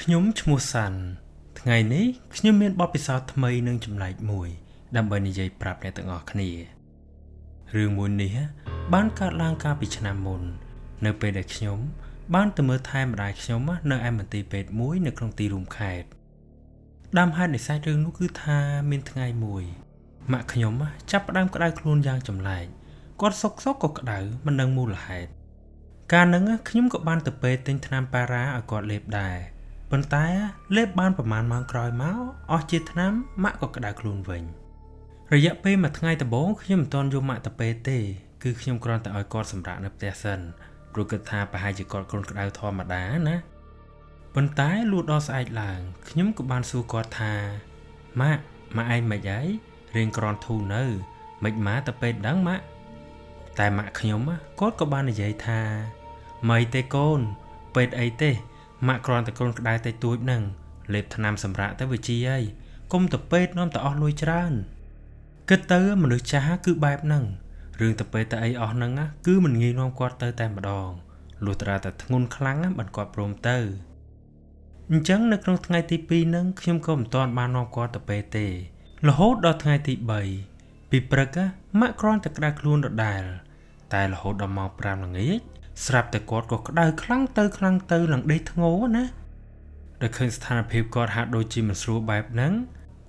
ខ្ញុំឈ្មោះសាន់ថ្ងៃនេះខ្ញុំមានបទពិសោធន៍ថ្មីនិងចម្លែកមួយដើម្បីនិយាយប្រាប់អ្នកទាំងអស់គ្នារឿងមួយនេះបានកើតឡើងកាលពីឆ្នាំមុននៅពេលដែលខ្ញុំបានទៅមើលថែម្ដាយខ្ញុំនៅឯមន្ទីរពេទ្យមួយនៅក្នុងទីរួមខេត្តដើមហេតុនៃសាច់រឿងនោះគឺថាមានថ្ងៃមួយម៉ាក់ខ្ញុំចាប់ផ្ដើមក្តៅខ្លួនយ៉ាងចម្លែកគាត់សុកសុកក៏ក្តៅមិនដឹងមូលហេតុកាលហ្នឹងខ្ញុំក៏បានទៅពេទ្យទិញថ្នាំប៉ារ៉ាឲ្យគាត់លេបដែរប៉ុន្តែលេបបានប្រហែលម៉ោងក្រោយមកអស់ជាថ្នាំម៉ាក់ក៏ក្តៅខ្លួនវិញរយៈពេលមួយថ្ងៃដំបូងខ្ញុំមិនទាន់យកម៉ាក់ទៅពេទ្យទេគឺខ្ញុំគ្រាន់តែឲ្យគាត់សម្រាកនៅផ្ទះសិនព្រោះគិតថាប្រហែលជាគាត់គ្រុនក្តៅធម្មតាណាប៉ុន្តែលុះដល់ស្អែកឡើងខ្ញុំក៏បានសួរគាត់ថាម៉ាក់ម៉ាក់ឯងមិនអីរៀងគ្រាន់ធូរនៅមិនម៉ាទៅពេទ្យដឹងម៉ាក់តែម៉ាក់ខ្ញុំគាត់ក៏បាននិយាយថាមិនទេកូនពេទ្យអីទេម៉ាក់គ្រាន់តែគ្រុនក្តៅតិចតួចហ្នឹងលេបថ្នាំសម្រាកទៅវាជាហើយកុំទៅពេទ្យនាំតែអស់លុយច្រើនគិតទៅមនុស្សចាស់គឺបែបហ្នឹងរឿងទៅពេទ្យទៅអីអស់ហ្នឹងគឺមិនងាយនាំគាត់ទៅតែម្ដងលុះត្រាតែធ្ងន់ខ្លាំងបានគាត់ព្រមទៅអញ្ចឹងនៅក្នុងថ្ងៃទី2ហ្នឹងខ្ញុំក៏មិនទាន់បាននាំគាត់ទៅពេទ្យទេរហូតដល់ថ្ងៃទី3ពីព្រឹកម៉ាក់គ្រាន់តែក្តៅខ្លួនដដែលតែរហូតដល់ម៉ោង5ល្ងាចស្រាប់តែគាត់ក៏ក្តៅខ្លាំងទៅខ្លាំងទៅឡើងដេកធ្ងោណាដែលឃើញស្ថានភាពគាត់ហាក់ដូចជាមិនស្រួលបែបហ្នឹង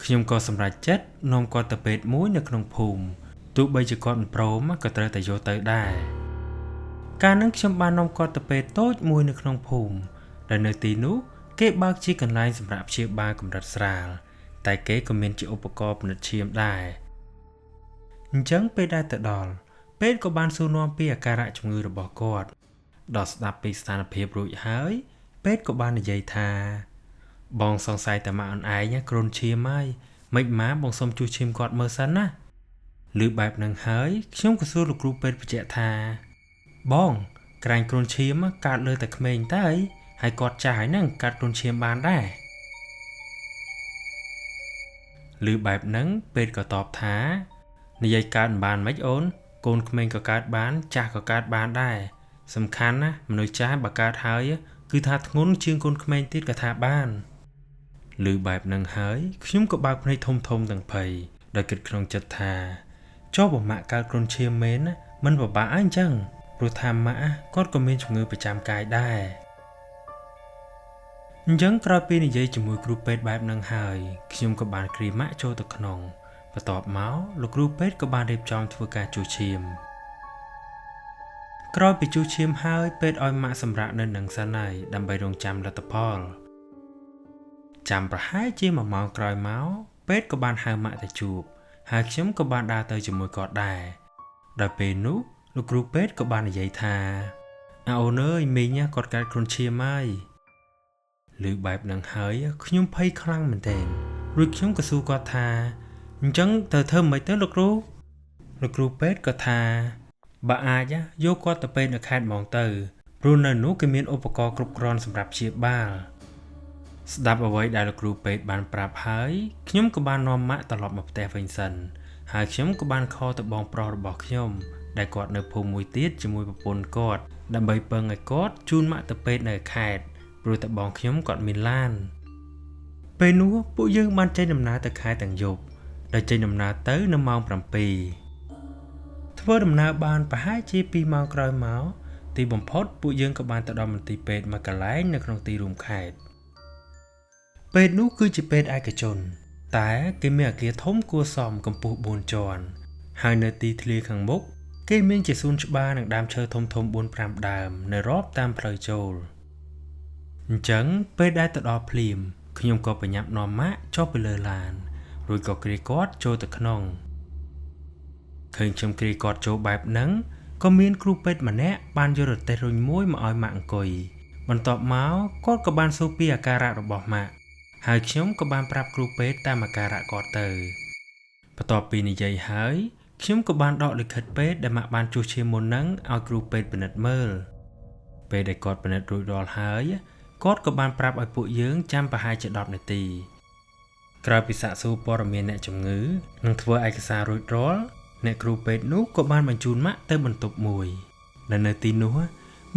ខ្ញុំក៏សម្រេចចិត្តនាំគាត់ទៅពេទ្យមួយនៅក្នុងភូមិទោះបីជាគាត់មិនព្រមក៏ត្រូវតែយកទៅដែរកាលហ្នឹងខ្ញុំបាននាំគាត់ទៅពេទ្យតូចមួយនៅក្នុងភូមិដែលនៅទីនោះគេបើកជាកន្លែងសម្រាប់ព្យាបាលកម្រិតស្រាលតែគេក៏មានជាឧបករណ៍ពិនិត្យឈាមដែរអញ្ចឹងពេលដែលទៅដល់ពេទ្យក៏បានសួរនាំពីអាការៈជំងឺរបស់គាត់ដល់ស្ដាប់ពីស្ថានភាពរួចហើយពេទ្យក៏បាននិយាយថាបងសង្ស័យតែម៉ាក់អូនឯងគ្រុនឈាមហើយមិនម៉ាបងសុំជួសឈាមគាត់មើលសិនណាឮបែបហ្នឹងហើយខ្ញុំក៏សួរលោកគ្រូពេទ្យបញ្ជាក់ថាបងក្រែងគ្រុនឈាមកើតលើតែក្មេងតើអីហើយគាត់ចាស់ហើយហ្នឹងកើតគ្រុនឈាមបានដែរឮបែបហ្នឹងពេទ្យក៏តបថានិយាយកើតមិនបានម៉េចអូនកូនក្មេងក៏កើតបានចាស់ក៏កើតបានដែរសំខាន់ណាមនុស្សចាស់បើកើតហើយគឺថាធ្ងន់ជាងកូនក្មេងទៀតក៏ថាបានឮបែបហ្នឹងហើយខ្ញុំក៏បើកភ្នែកធំធំទាំងភ័យដោយគិតក្នុងចិត្តថាចុះបើម៉ាក់កើតគ្រុនឈាមមែនមិនពិបាកអីអញ្ចឹងព្រោះថាម៉ាក់គាត់ក៏មានជំងឺប្រចាំកាយដែរអញ្ចឹងក្រោយពីនិយាយជាមួយគ្រូពេទ្យបែបហ្នឹងហើយខ្ញុំក៏បានគ្រាម៉ាក់ចូលទៅក្នុងបន្ទាប់មកលោកគ្រូពេទ្យក៏បានរៀបចំធ្វើការជួសឈាមក្រោយពីជួសឈាមហើយពេទ្យឲ្យម៉ាក់សម្រាកនៅនឹងសិនហើយដើម្បីរងចាំលទ្ធផលចាំប្រហែលជា1ម៉ោងក្រោយមកពេទ្យក៏បានហៅម៉ាក់ទៅជួបហើយខ្ញុំក៏បានដើរទៅជាមួយគាត់ដែរដល់ពេលនោះលោកគ្រូពេទ្យក៏បាននិយាយថាអើអូនអើយមីងគាត់កើតគ្រុនឈាមហើយឮបែបហ្នឹងហើយខ្ញុំភ័យខ្លាំងមែនទែនរួចខ្ញុំក៏សួរគាត់ថាអញ្ចឹងត្រូវធ្វើម៉េចទៅលោកគ្រូលោកគ្រូពេទ្យក៏ថាបើអាចយកគាត់ទៅពេទ្យនៅខេត្តហ្មងទៅព្រោះនៅនោះគេមានឧបករណ៍គ្រប់គ្រាន់សម្រាប់ព្យាបាលស្ដាប់អ្វីដែលលោកគ្រូពេទ្យបានប្រាប់ហើយខ្ញុំក៏បាននាំម៉ាក់ត្រឡប់មកផ្ទះវិញសិនហើយខ្ញុំក៏បានខលទៅបងប្រុសរបស់ខ្ញុំដែលគាត់នៅភូមិមួយទៀតជាមួយប្រពន្ធគាត់ដើម្បីពឹងឲ្យគាត់ជូនម៉ាក់ទៅពេទ្យនៅខេត្តព្រោះតែបងខ្ញុំគាត់មានឡានពេលនោះពួកយើងបានចេញដំណើរទៅខេត្តទាំងយប់ដែលចេញដំណើរទៅនៅម៉ោង7ធ្វើដំណើរបានប្រហែលជា2ម៉ោងក្រោយមកទីបំផុតពួកយើងក៏បានទៅដល់មន្ទីរពេទ្យមួយកន្លែងនៅក្នុងទីរួមខេត្តពេទ្យនោះគឺជាពេទ្យឯកជនតែគេមានអគារធំគួរសមកម្ពស់4ជាន់ហើយនៅទីធ្លាខាងមុខគេមានជាសួនច្បារនិងដើមឈើធំធំ 4-5 ដើមនៅរាប់តាមផ្លូវចូលអញ្ចឹងពេលដែលទៅដល់ភ្លាមខ្ញុំក៏ប្រញាប់នាំម៉ាក់ចុះពីលើឡានរួចក៏គ្រាគាត់ចូលទៅក្នុងឃើញខ្ញុំគ្រាគាត់ចូលបែបហ្នឹងក៏មានគ្រូពេទ្យម្នាក់បានយករទេះរុញមួយមកឲ្យម៉ាក់អង្គុយបន្ទាប់មកគាត់ក៏បានសួរពីអាការៈរបស់ម៉ាក់ហើយខ្ញុំក៏បានប្រាប់គ្រូពេទ្យតាមអាការៈគាត់ទៅបន្ទាប់ពីនិយាយហើយខ្ញុំក៏បានដកលិខិតពេទ្យដែលម៉ាក់បានជួសឈាមមុនហ្នឹងឲ្យគ្រូពេទ្យពិនិត្យមើលពេលដែលគាត់ពិនិត្យរួចរាល់ហើយគាត់ក៏បានប្រាប់ឲ្យពួកយើងចាំប្រហែលជា10នាទីក្រោយពីសាកសួរព័ត៌មានអ្នកជំងឺនិងធ្វើឯកសាររួចរាល់អ្នកគ្រូពេទ្យនោះក៏បានបញ្ជូនម៉ាក់ទៅបន្ទប់មួយដែលនៅទីនោះ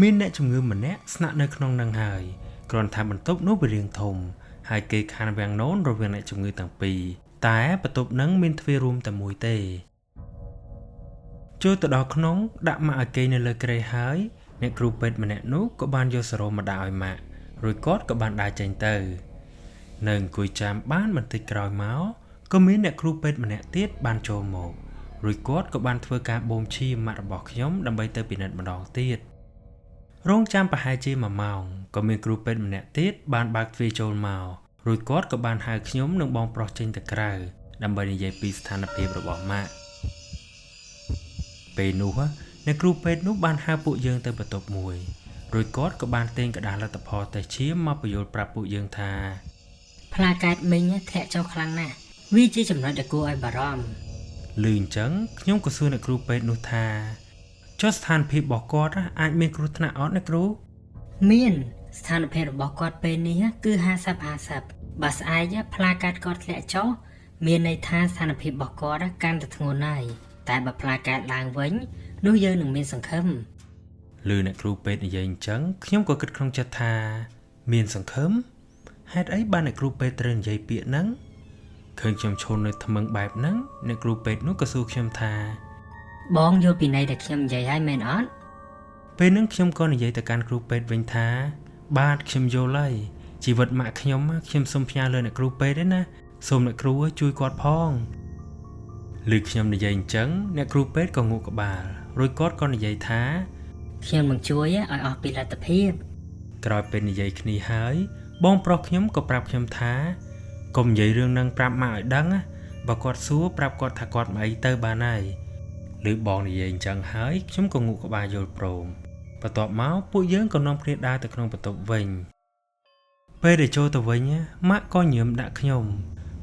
មានអ្នកជំងឺម្នាក់ស្នាក់នៅក្នុងនឹងហើយ គ្រាន់ថាបន្ទប់នោះវារាងធំហើយគេខានវាំងននរវាងអ្នកជំងឺទាំងពីរតែបន្ទប់នឹងមានទ្វាររួមតែមួយទេចូលទៅដល់ក្នុងដាក់ម៉ាក់ឲ្យគេនៅលើគ្រែហើយអ្នកគ្រូពេទ្យម្នាក់នោះក៏បានយកសេរ៉ូមមកដាក់ឲ្យម៉ាក់រួចគាត់ក៏បានដើរចេញទៅនៅអង្គុយចាំបានបន្តិចក្រោយមកក៏មានអ្នកគ្រូពេទ្យម្នាក់ទៀតបានចូលមករួចគាត់ក៏បានធ្វើការបូមឈាមម៉ាក់របស់ខ្ញុំដើម្បីទៅពិនិត្យម្ដងទៀតរងចាំប្រហែលជា1ម៉ោងក៏មានគ្រូពេទ្យម្នាក់ទៀតបានបើកទ្វារចូលមករួចគាត់ក៏បានហៅខ្ញុំនិងបងប្រុសចេញទៅក្រៅដើម្បីនិយាយពីស្ថានភាពរបស់ម៉ាក់ពេលនោះអ្នកគ្រូពេទ្យនោះបានហៅពួកយើងទៅបន្ទប់មួយរួចគាត់ក៏បានទាញក្រដាសលទ្ធផលតេស្តឈាមមកពន្យល់ប្រាប់ពួកយើងថាផ្លាកែតមីងធ្លាក់ចុះខ្លាំងណាស់វាជាចំណុចដែលគួរឲ្យបារម្ភឮអញ្ចឹងខ្ញុំក៏សួរអ្នកគ្រូពេទ្យនោះថាចុះស្ថានភាពរបស់គាត់អាចមានគ្រោះថ្នាក់អត់អ្នកគ្រូមានស្ថានភាពរបស់គាត់ពេលនេះគឺ50-50បើស្អែកផ្លាកាតគាត់ធ្លាក់ចុះមានន័យថាស្ថានភាពរបស់គាត់កាន់តែធ្ងន់ហើយតែបើផ្លាកាតឡើងវិញនោះយើងនឹងមានសង្ឃឹមឮអ្នកគ្រូពេទ្យនិយាយអញ្ចឹងខ្ញុំក៏គិតក្នុងចិត្តថាមានសង្ឃឹមហេតុអីបានអ្នកគ្រូពេទ្យត្រូវនិយាយពាក្យហ្នឹងឃើញខ្ញុំឈរនៅថ្មឹងបែបហ្នឹងអ្នកគ្រូពេទ្យនោះក៏សួរខ្ញុំថាបងយល់ពីន័យដែលខ្ញុំនិយាយហើយមែនអត់ពេលហ្នឹងខ្ញុំក៏និយាយទៅកាន់គ្រូពេទ្យវិញថាបាទខ្ញុំយល់ហើយជីវិតម៉ាក់ខ្ញុំខ្ញុំសូមផ្ញើលើអ្នកគ្រូពេទ្យឯណាសូមអ្នកគ្រូជួយគាត់ផងឮខ្ញុំនិយាយអញ្ចឹងអ្នកគ្រូពេទ្យក៏ងក់ក្បាលរួចគាត់ក៏និយាយថាខ្ញុំនឹងជួយឲ្យអស់ពីលទ្ធភាពក្រោយពេលនិយាយគ្នាហើយបងប្រុសខ្ញុំក៏ប្រាប់ខ្ញុំថាកុំនិយាយរឿងនឹងប្រាប់ម៉ាក់ឲ្យដឹងបើគាត់សួរប្រាប់គាត់ថាគាត់មិនអីទៅបានហើយឮបងនិយាយអញ្ចឹងហើយខ្ញុំក៏ងក់ក្បាលយល់ព្រមបន្ទាប់មកពួកយើងក៏នាំគ្នាដើរទៅក្នុងបន្ទប់វិញពេលដែលចូលទៅវិញម៉ាក់ក៏ញើមដាក់ខ្ញុំ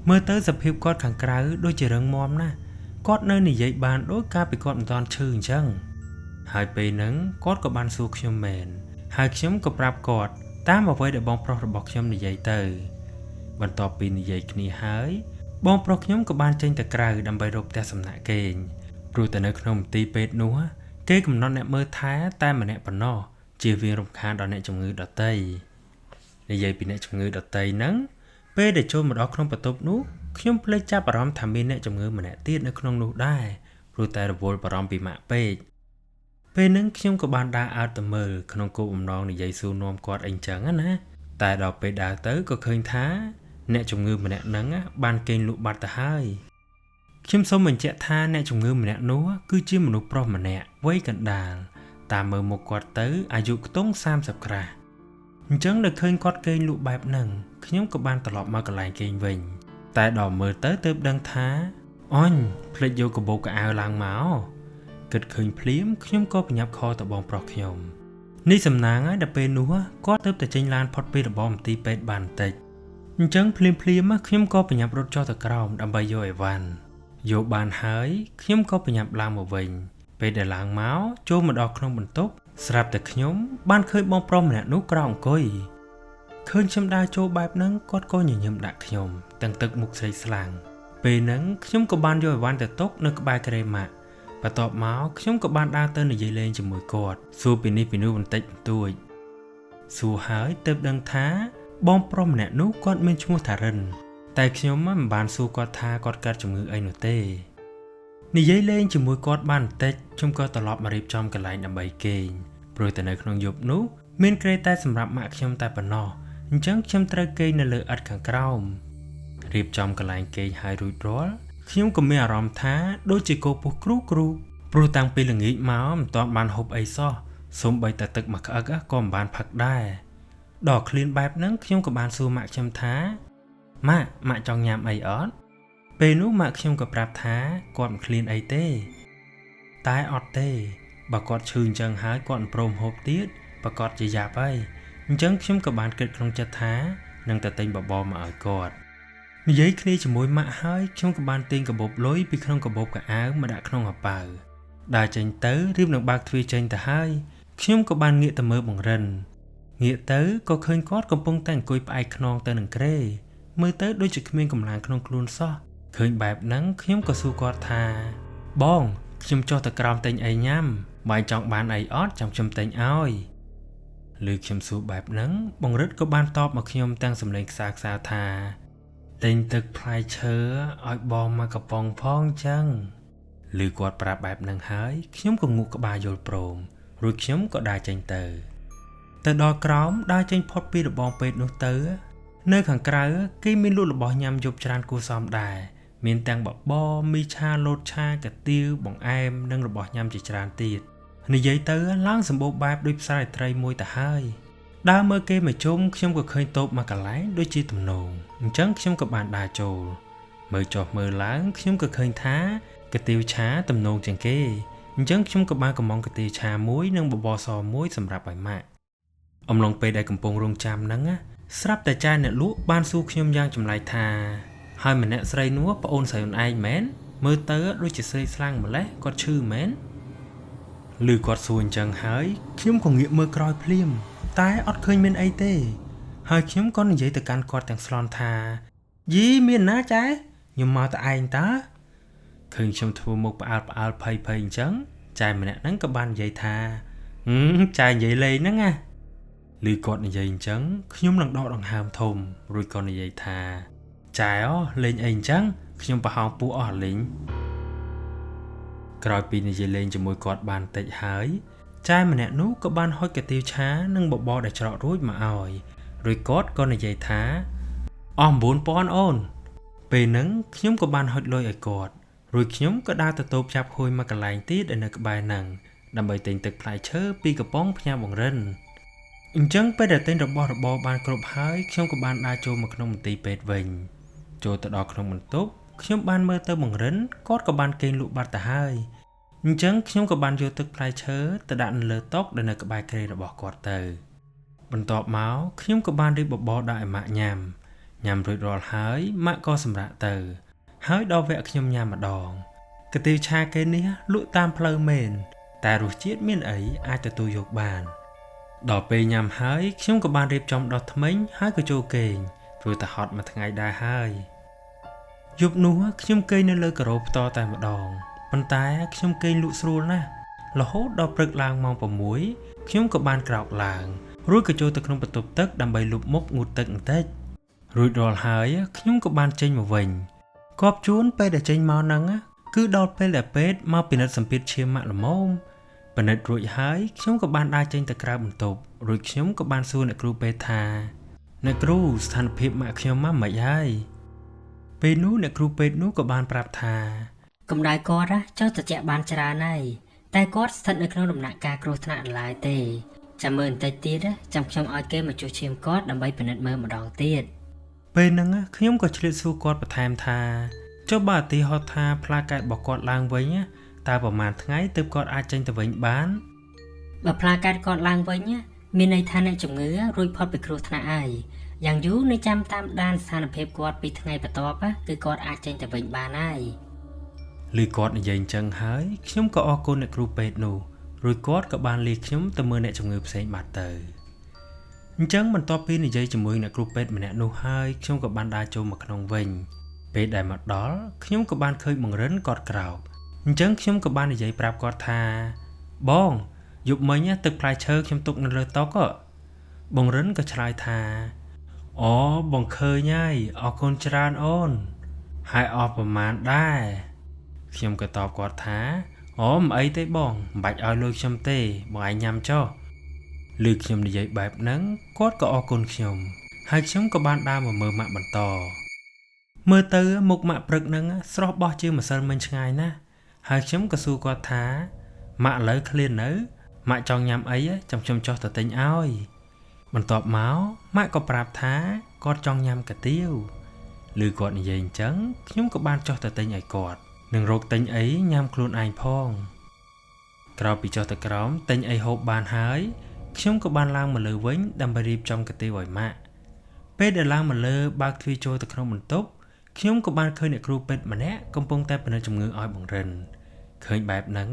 មើលទៅសភាពគាត់ខាងក្រៅដូចជារឹងមាំណាស់គាត់នៅនិយាយបានដូចកាលពីគាត់មិនទាន់ឈឺអញ្ចឹងហើយពេលហ្នឹងគាត់ក៏បានសួរខ្ញុំមែនហើយខ្ញុំក៏ប្រាប់គាត់តាមអ្វីដែលបងប្រុសរបស់ខ្ញុំនិយាយទៅបន្ទាប់ពីនិយាយគ្នាហើយបងប្រុសខ្ញុំក៏បានចេញទៅក្រៅដើម្បីរកផ្ទះសំណាក់គេងព្រោះតែនៅក្នុងមន្ទីរពេទ្យនោះគេកំណត់អ្នកមើលថែតែម្នាក់ប៉ុណ្ណោះជៀសវាងរំខានដល់អ្នកជំងឺដទៃនិយាយពីអ្នកជំងឺដទៃហ្នឹងពេលដែលចូលមកដល់ក្នុងបន្ទប់នោះខ្ញុំភ្លេចចាប់អារម្មណ៍ថាមានអ្នកជំងឺម្នាក់ទៀតនៅក្នុងនោះដែរព្រោះតែរវល់បារម្ភពីម៉ាក់ពេកពេលហ្នឹងខ្ញុំក៏បានដើរអើតទៅមើលក្នុងគោលបំណងនិយាយសួរនាំគាត់អីចឹងណាតែដល់ពេលដើរទៅក៏ឃើញថាអ្នកជំងឺម្នាក់ហ្នឹងបានគេងលក់បាត់ទៅហើយខ្ញុំសូមបញ្ជាក់ថាអ្នកជំងឺម្នាក់នោះគឺជាមនុស្សប្រុសម្នាក់វ័យកណ្ដាលតាមមើលមុខគាត់ទៅអាយុខ្ទង់30ក្រាស់អញ្ចឹងដល់ឃើញគាត់គេងលក់បែបហ្នឹងខ្ញុំក៏បានត្រឡប់មកកន្លែងគេងវិញតែដល់មើលទៅទើបដឹងថាអញភ្លេចយកកាបូបកៅអៅឡើងមកគិតឃើញភ្លាមខ្ញុំក៏ប្រញាប់ខលទៅបងប្រុសខ្ញុំនេះសំណាងហើយដល់ពេលនោះគាត់ទើបតែចេញឡានផុតពីរបងមន្ទីរពេទ្យបានបន្តិចអញ្ចឹងភ្លាមៗខ្ញុំក៏ប្រញាប់រត់ចុះទៅក្រោមដើម្បីយកអីវ៉ាន់យកបានហើយខ្ញុំក៏ប្រញាប់ឡើងមកវិញពេលដែលឡើងមកចូលមកដល់ក្នុងបន្ទប់ស្រាប់តែខ្ញុំបានឃើញបងប្រុសម្នាក់នោះក្រោកអង្គុយឃើញខ្ញុំដើរចូលបែបហ្នឹងគាត់ក៏ញញឹមដាក់ខ្ញុំទាំងទឹកមុខស្រីស្លាំងពេលហ្នឹងខ្ញុំក៏បានយកអីវ៉ាន់ទៅទុកនៅក្បែរគ្រែម៉ាក់បន្ទាប់មកខ្ញុំក៏បានដើរទៅនិយាយលេងជាមួយគាត់សួរពីនេះពីនោះបន្តិចបន្តួចសួរហើយទើបដឹងថាបងប្រុសម្នាក់នោះគាត់មានឈ្មោះថារិនតែខ្ញុំមិនបានសួរគាត់ថាគាត់កើតជំងឺអីនោះទេនិយាយលេងជាមួយគាត់បានបន្តិចខ្ញុំក៏ត្រឡប់មករៀបចំកន្លែងដើម្បីគេងព្រោះតែនៅក្នុងយប់នោះមានគ្រែតែសម្រាប់ម៉ាក់ខ្ញុំតែប៉ុណ្ណោះអញ្ចឹងខ្ញុំត្រូវគេងនៅលើឥដ្ឋខាងក្រោមរៀបចំកន្លែងគេងហើយរួចរាល់ខ្ញុំក៏មានអារម្មណ៍ថាដូចជាគោពុះគ្រូព្រោះតាំងពីល្ងាចមកមិនទាន់បានហូបអីសោះសូម្បីតែទឹកមួយក្អឹកក៏មិនបានផឹកដែរដល់ឃ្លានបែបហ្នឹងខ្ញុំក៏បានសួរម៉ាក់ខ្ញុំថាម៉ាក់ចង់ញ៉ាំអីអត់ពេលនោះម៉ាក់ខ្ញុំក៏ប្រាប់ថាគាត់មិនឃ្លានអីទេតែអត់ទេបើគាត់ឈឺអញ្ចឹងហើយគាត់មិនព្រមហូបទៀតប្រកាសជាយ៉ាប់ហើយអញ្ចឹងខ្ញុំក៏បានគិតក្នុងចិត្តថានឹងទៅទិញបបរមកឲ្យគាត់និយាយគ្នាជាមួយម៉ាក់ហើយខ្ញុំក៏បានទិញកាបូបលុយពីក្នុងកាបូបកៅអៅមកដាក់ក្នុងហប៉ៅដើរចេញទៅរៀបនឹងបើកទ្វារចេញទៅហើយខ្ញុំក៏បានងាកទៅមើលបង្រិនងាកទៅក៏ឃើញគាត់កំពុងតែអង្គុយផ្អែកខ្នងទៅនឹងគ្រែមើលទៅដូចជាគ្មានកម្លាំងក្នុងខ្លួនសោះឃើញបែបហ្នឹងខ្ញុំក៏សួរគាត់ថាបងខ្ញុំចុះទៅក្រោមទិញអីញ៉ាំបើចង់បានអីអត់ចាំខ្ញុំទិញឲ្យ ឮខ្ញុំសួរបែបហ្នឹងបងរិទ្ធក៏បានតបមកខ្ញុំទាំងសំឡេងខ្សើខ្សើថាទិញទឹកផ្លែឈើឲ្យបងមកកំប៉ុងផងចឹងឮគាត់ប្រាប់បែបហ្នឹងហើយខ្ញុំក៏ងក់ក្បាលយល់ព្រមរួចខ្ញុំក៏ដើរចេញទៅដល់ក្រោមដើរចេញផុតពីរបងពេទ្យនោះទៅនៅខាងក្រៅគេមានលក់របស់ញ៉ាំយប់ច្រើនគួរសមដែរមានទាំងបបរមីឆាលតឆាកាទៀវបង្អែមនិងរបស់ញ៉ាំជាច្រើនទៀតនិយាយទៅឡើងសម្បូរបែបដូចផ្សារត្រីមួយទៅហើយដើរមើលគេមកជុំខ្ញុំក៏ឃើញតូបមួយកន្លែងដូចជាទំនងអញ្ចឹងខ្ញុំក៏បានដើរចូលមើលចុះមើលឡើងខ្ញុំក៏ឃើញថាកាទៀវឆាទំនងជាងគេអញ្ចឹងខ្ញុំក៏បានកំងកាទៀវឆាមួយនិងបបរសមួយសម្រាប់ឲ្យម៉ាក់អំឡុងពេលដែលកំពុងរងចាំហ្នឹងស្រាប់តែចាយអ្នកលក់បានសួរខ្ញុំយ៉ាងចម្លែកថាហើយម្នាក់ស្រីនោះប្អូនស្រីខ្លួនឯងមែនមើលទៅដូចជាស្រីស្លាំងម្លេះគាត់ឈឺមែនឮគាត់សួរអញ្ចឹងហើយខ្ញុំក៏ងាកមើលក្រោយភ្លាមតែអត់ឃើញមានអីទេហើយខ្ញុំក៏និយាយទៅកាន់គាត់ទាំងស្លន់ថាយីមានណាចែខ្ញុំមកតែឯងតើឃើញខ្ញុំធ្វើមុខផ្អើលផ្អើលភ័យភ័យអញ្ចឹងចែម្នាក់ហ្នឹងក៏បាននិយាយថាចែនិយាយលេងហ្នឹងណាឮគាត់និយាយអញ្ចឹងខ្ញុំនឹងដកដង្ហើមធំរួចក៏និយាយថាចែអូលេងអីអញ្ចឹងខ្ញុំប្រហោងពោះអស់លេងក្រោយពីនិយាយលេងជាមួយគាត់បានតិចហើយចែម្នាក់នោះក៏បានហុចកាទៀវឆានិងបបរដែលច្រករួចមកឲ្យរួចគាត់ក៏និយាយថាអស់9000អូនពេលហ្នឹងខ្ញុំក៏បានហុចលុយឲ្យគាត់រួចខ្ញុំក៏ដើរទៅតូបចាប់ហួយមកកន្លែងទៀតដែលនៅក្បែរហ្នឹងដើម្បីទិញទឹកផ្លែឈើពីកំប៉ុងផ្ញើបង្រិនអញ្ចឹងពេលដែលទិញរបស់របរបានគ្រប់ហើយខ្ញុំក៏បានដើរចូលមកក្នុងមន្ទីរពេទ្យវិញចូលទៅដល់ក្នុងបន្ទប់ខ្ញុំបានមើលទៅបង្រិនគាត់ក៏បានគេងលក់បាត់ទៅហើយអញ្ចឹងខ្ញុំក៏បានយកទឹកផ្លែឈើទៅដាក់នៅលើតុដែលនៅក្បែរគ្រែរបស់គាត់ទៅបន្ទាប់មកខ្ញុំក៏បានរៀបបបរដាក់ឲ្យម៉ាក់ញ៉ាំញ៉ាំរួចរាល់ហើយម៉ាក់ក៏សម្រាកទៅហើយដល់វគ្គខ្ញុំញ៉ាំម្ដងកាទៀវឆាគេនេះលក់តាមផ្លូវមែនតែរសជាតិមានអីអាចទទួលយកបានដល់ពេលញ៉ាំហើយខ្ញុំក៏បានរៀបចំដោះធ្មេញហើយក៏ចូលគេងព្រោះតែហត់មួយថ្ងៃដែរហើយយប់នោះខ្ញុំគេងនៅលើការ៉ូផ្ទាល់តែម្ដងប៉ុន្តែខ្ញុំគេងលក់ស្រួលណាស់រហូតដល់ព្រឹកឡើងម៉ោង6ខ្ញុំក៏បានក្រោកឡើងរួចក៏ចូលទៅក្នុងបន្ទប់ទឹកដើម្បីលុបមុខងូតទឹកបន្តិចរួចរាល់ហើយខ្ញុំក៏បានចេញមកវិញគប់ជួនពេលដែលចេញមកហ្នឹងគឺដល់ពេលដែលពេទ្យមកពិនិត្យសម្ពាធឈាមម៉ាក់ល្មមពិនិត្យរួចហើយខ្ញុំក៏បានដើរចេញទៅក្រៅបន្ទប់រួចខ្ញុំក៏បានសួរអ្នកគ្រូពេទ្យថាអ្នកគ្រូស្ថានភាពម៉ាក់ខ្ញុំមកមិនហើយពេលនោះអ្នកគ្រូពេទ្យនោះក៏បានប្រាប់ថាកម្ដៅគាត់ចុះត្រជាក់បានច្រើនហើយតែគាត់ស្ថិតនៅក្នុងដំណាក់កាលគ្រោះថ្នាក់ឡើយទេចាំមើលបន្តិចទៀតចាំខ្ញុំឲ្យគេមកជួសឈាមគាត់ដើម្បីពិនិត្យមើលម្ដងទៀតពេលហ្នឹងខ្ញុំក៏ឆ្លៀតសួរគាត់បន្ថែមថាចុះបើឧទាហរណ៍ថាផ្លាកែតរបស់គាត់ឡើងវិញតើប្រហែលថ្ងៃទើបគាត់អាចចេញទៅវិញបានបើផ្លាកែតគាត់ឡើងវិញមានន័យថាអ្នកជំងឺរួចផុតពីគ្រោះថ្នាក់ហើយយ៉ាងយូរនៅចាំតាមដានស្ថានភាពគាត់ពីថ្ងៃបន្ទាប់គឺគាត់អាចចេញទៅវិញបានហើយឮគាត់និយាយអញ្ចឹងហើយខ្ញុំក៏អរគុណអ្នកគ្រូពេទ្យនោះរួចគាត់ក៏បានលាខ្ញុំទៅមើលអ្នកជំងឺផ្សេងបាត់ទៅអញ្ចឹងបន្ទាប់ពីនិយាយជាមួយអ្នកគ្រូពេទ្យម្នាក់នោះហើយខ្ញុំក៏បានដើរចូលមកក្នុងវិញពេលដែលមកដល់ខ្ញុំក៏បានឃើញបង្រិនគាត់ក្រោកអញ្ចឹងខ្ញុំក៏បាននិយាយប្រាប់គាត់ថាបងយប់មិញទឹកផ្លែឈើខ្ញុំទុកនៅលើតុបងរិនក៏ឆ្លើយថាអូបងឃើញហើយអរគុណច្រើនអូនហើយអស់ប្រមាណដែរខ្ញុំក៏តបគាត់ថាអូមិនអីទេបងមិនបាច់ឲ្យលុយខ្ញុំទេបងឯងញ៉ាំចុះឮខ្ញុំនិយាយបែបហ្នឹងគាត់ក៏អរគុណខ្ញុំហើយខ្ញុំក៏បានដើរមកមើលម៉ាក់បន្តមើលទៅមុខម៉ាក់ព្រឹកហ្នឹងស្រស់បោះជាងម្សិលមិញឆ្ងាយណាស់ហើយខ្ញុំក៏សួរគាត់ថាម៉ាក់ឥឡូវឃ្លាននៅម៉ាក់ចង់ញ៉ាំអីចាំខ្ញុំចុះទៅទិញឲ្យបន្ទាប់មកម៉ាក់ក៏ប្រាប់ថាគាត់ចង់ញ៉ាំកាទៀវឮគាត់និយាយអញ្ចឹងខ្ញុំក៏បានចុះទៅទិញឲ្យគាត់និងរកទិញអីញ៉ាំខ្លួនឯងផងក្រោយពីចុះទៅក្រោមទិញអីហូបបានហើយខ្ញុំក៏បានឡើងមកលើវិញដើម្បីរៀបចំកាទៀវឲ្យម៉ាក់ពេលដែលឡើងមកលើបើកទ្វារចូលទៅក្នុងបន្ទប់ខ្ញុំក៏បានឃើញអ្នកគ្រូពេទ្យម្នាក់កំពុងតែពិនិត្យជំងឺឲ្យបង្រិនឃើញបែបហ្នឹង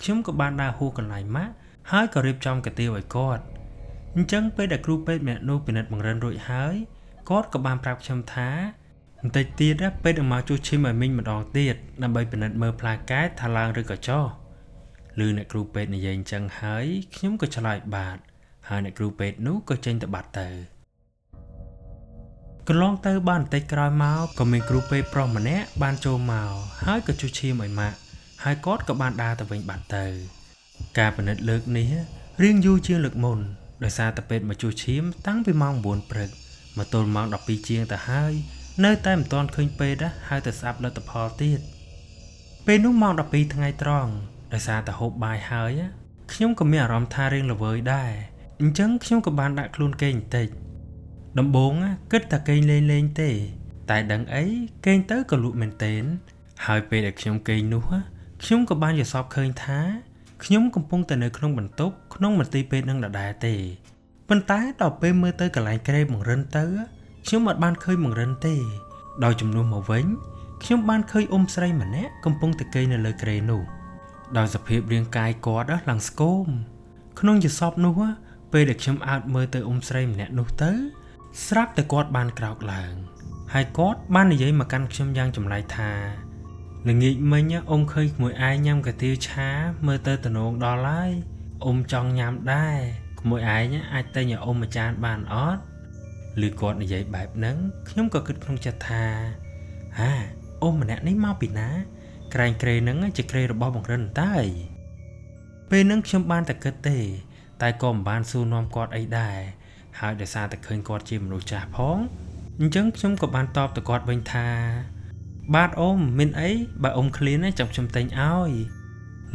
ខ្ញុំក៏បានដើរហួសកន្លែងម៉ាក់ហើយក៏រៀបចំកាទៀវឲ្យគាត់អញ្ចឹងពេលដែលគ្រូពេទ្យម្នាក់នោះពិនិត្យបង្រិនរួចហើយគាត់ក៏បានប្រាប់ខ្ញុំថាបន្តិចទៀតពេទ្យនឹងមកជួសឈាមឲ្យមីងម្ដងទៀតដើម្បីពិនិត្យមើលផ្លាកែតថាឡើងឬក៏ចុះ ឮអ្នកគ្រូពេទ្យនិយាយអញ្ចឹងហើយខ្ញុំក៏ឆ្លើយបាទ ហើយអ្នកគ្រូពេទ្យនោះក៏ចេញទៅបាត់ទៅកន្លងទៅបានបន្តិចក្រោយមកក៏មានគ្រូពេទ្យប្រុសម្នាក់បានចូលមកហើយក៏ជួសឈាមឲ្យម៉ាក់ហើយគាត់ក៏បានដើរទៅវិញបាត់ទៅការពិនិត្យលើកនេះរៀងយូរជាងលើកមុនដោយសារតែពេទ្យមកជួសឈាមតាំងពីម៉ោង9ព្រឹកមកទល់ម៉ោង12ជាងទៅហើយនៅតែមិនទាន់ឃើញពេទ្យហើយទៅស្អាប់លទ្ធផលទៀតពេលនោះម៉ោង12ថ្ងៃត្រង់ដោយសារតែហូបបាយហើយខ្ញុំក៏មានអារម្មណ៍ថារៀងល្វើយដែរអញ្ចឹងខ្ញុំក៏បានដាក់ខ្លួនគេងបន្តិចដំបូងគិតតែគេងលេងៗទេតែដឹងអីគេងទៅក៏លក់មែនទែនហើយពេលដែលខ្ញុំគេងនោះខ្ញុំក៏បានយល់សប្តិឃើញថាខ្ញុំកំពុងតែនៅក្នុងបន្ទប់ក្នុងមន្ទីរពេទ្យនឹងដដែលទេប៉ុន្តែដល់ពេលមើលទៅកន្លែងគ្រែបង្រិនទៅខ្ញុំអត់បានឃើញបង្រិនទេដោយជំនួសមកវិញខ្ញុំបានឃើញអ៊ំស្រីម្នាក់កំពុងតែគេងនៅលើគ្រែនោះដោយសភាពរាងកាយគាត់ឡើងស្គមក្នុងយល់សប្តិនោះពេលដែលខ្ញុំអើតមើលទៅអ៊ំស្រីម្នាក់នោះទៅស្រាប់តែគាត់បានក្រោកឡើងហើយគាត់បាននិយាយមកកាន់ខ្ញុំយ៉ាងចម្លែកថាល្ងាចមិញអ៊ំឃើញក្មួយឯងញ៉ាំកាទៀវឆាមើលទៅតំណងដល់ហើយអ៊ំចង់ញ៉ាំដែរក្មួយឯងអាចទិញឲ្យអ៊ំមួយចានបានអត់ឬគាត់និយាយបែបហ្នឹងខ្ញុំក៏គិតក្នុងចិត្តថាហាអ៊ំម្នាក់នេះមកពីណាក្រែងគ្រែហ្នឹងជាគ្រែរបស់បង្រិនតើពេលហ្នឹងខ្ញុំបានតែគិតទេតែក៏មិនបានសួរនាំគាត់អីដែរហើយដោយសារតែឃើញគាត់ជាមនុស្សចាស់ផងអញ្ចឹងខ្ញុំក៏បានតបទៅគាត់វិញថាបាទអ៊ំមានអីបើអ៊ំឃ្លានចាំខ្ញុំទិញឲ្យ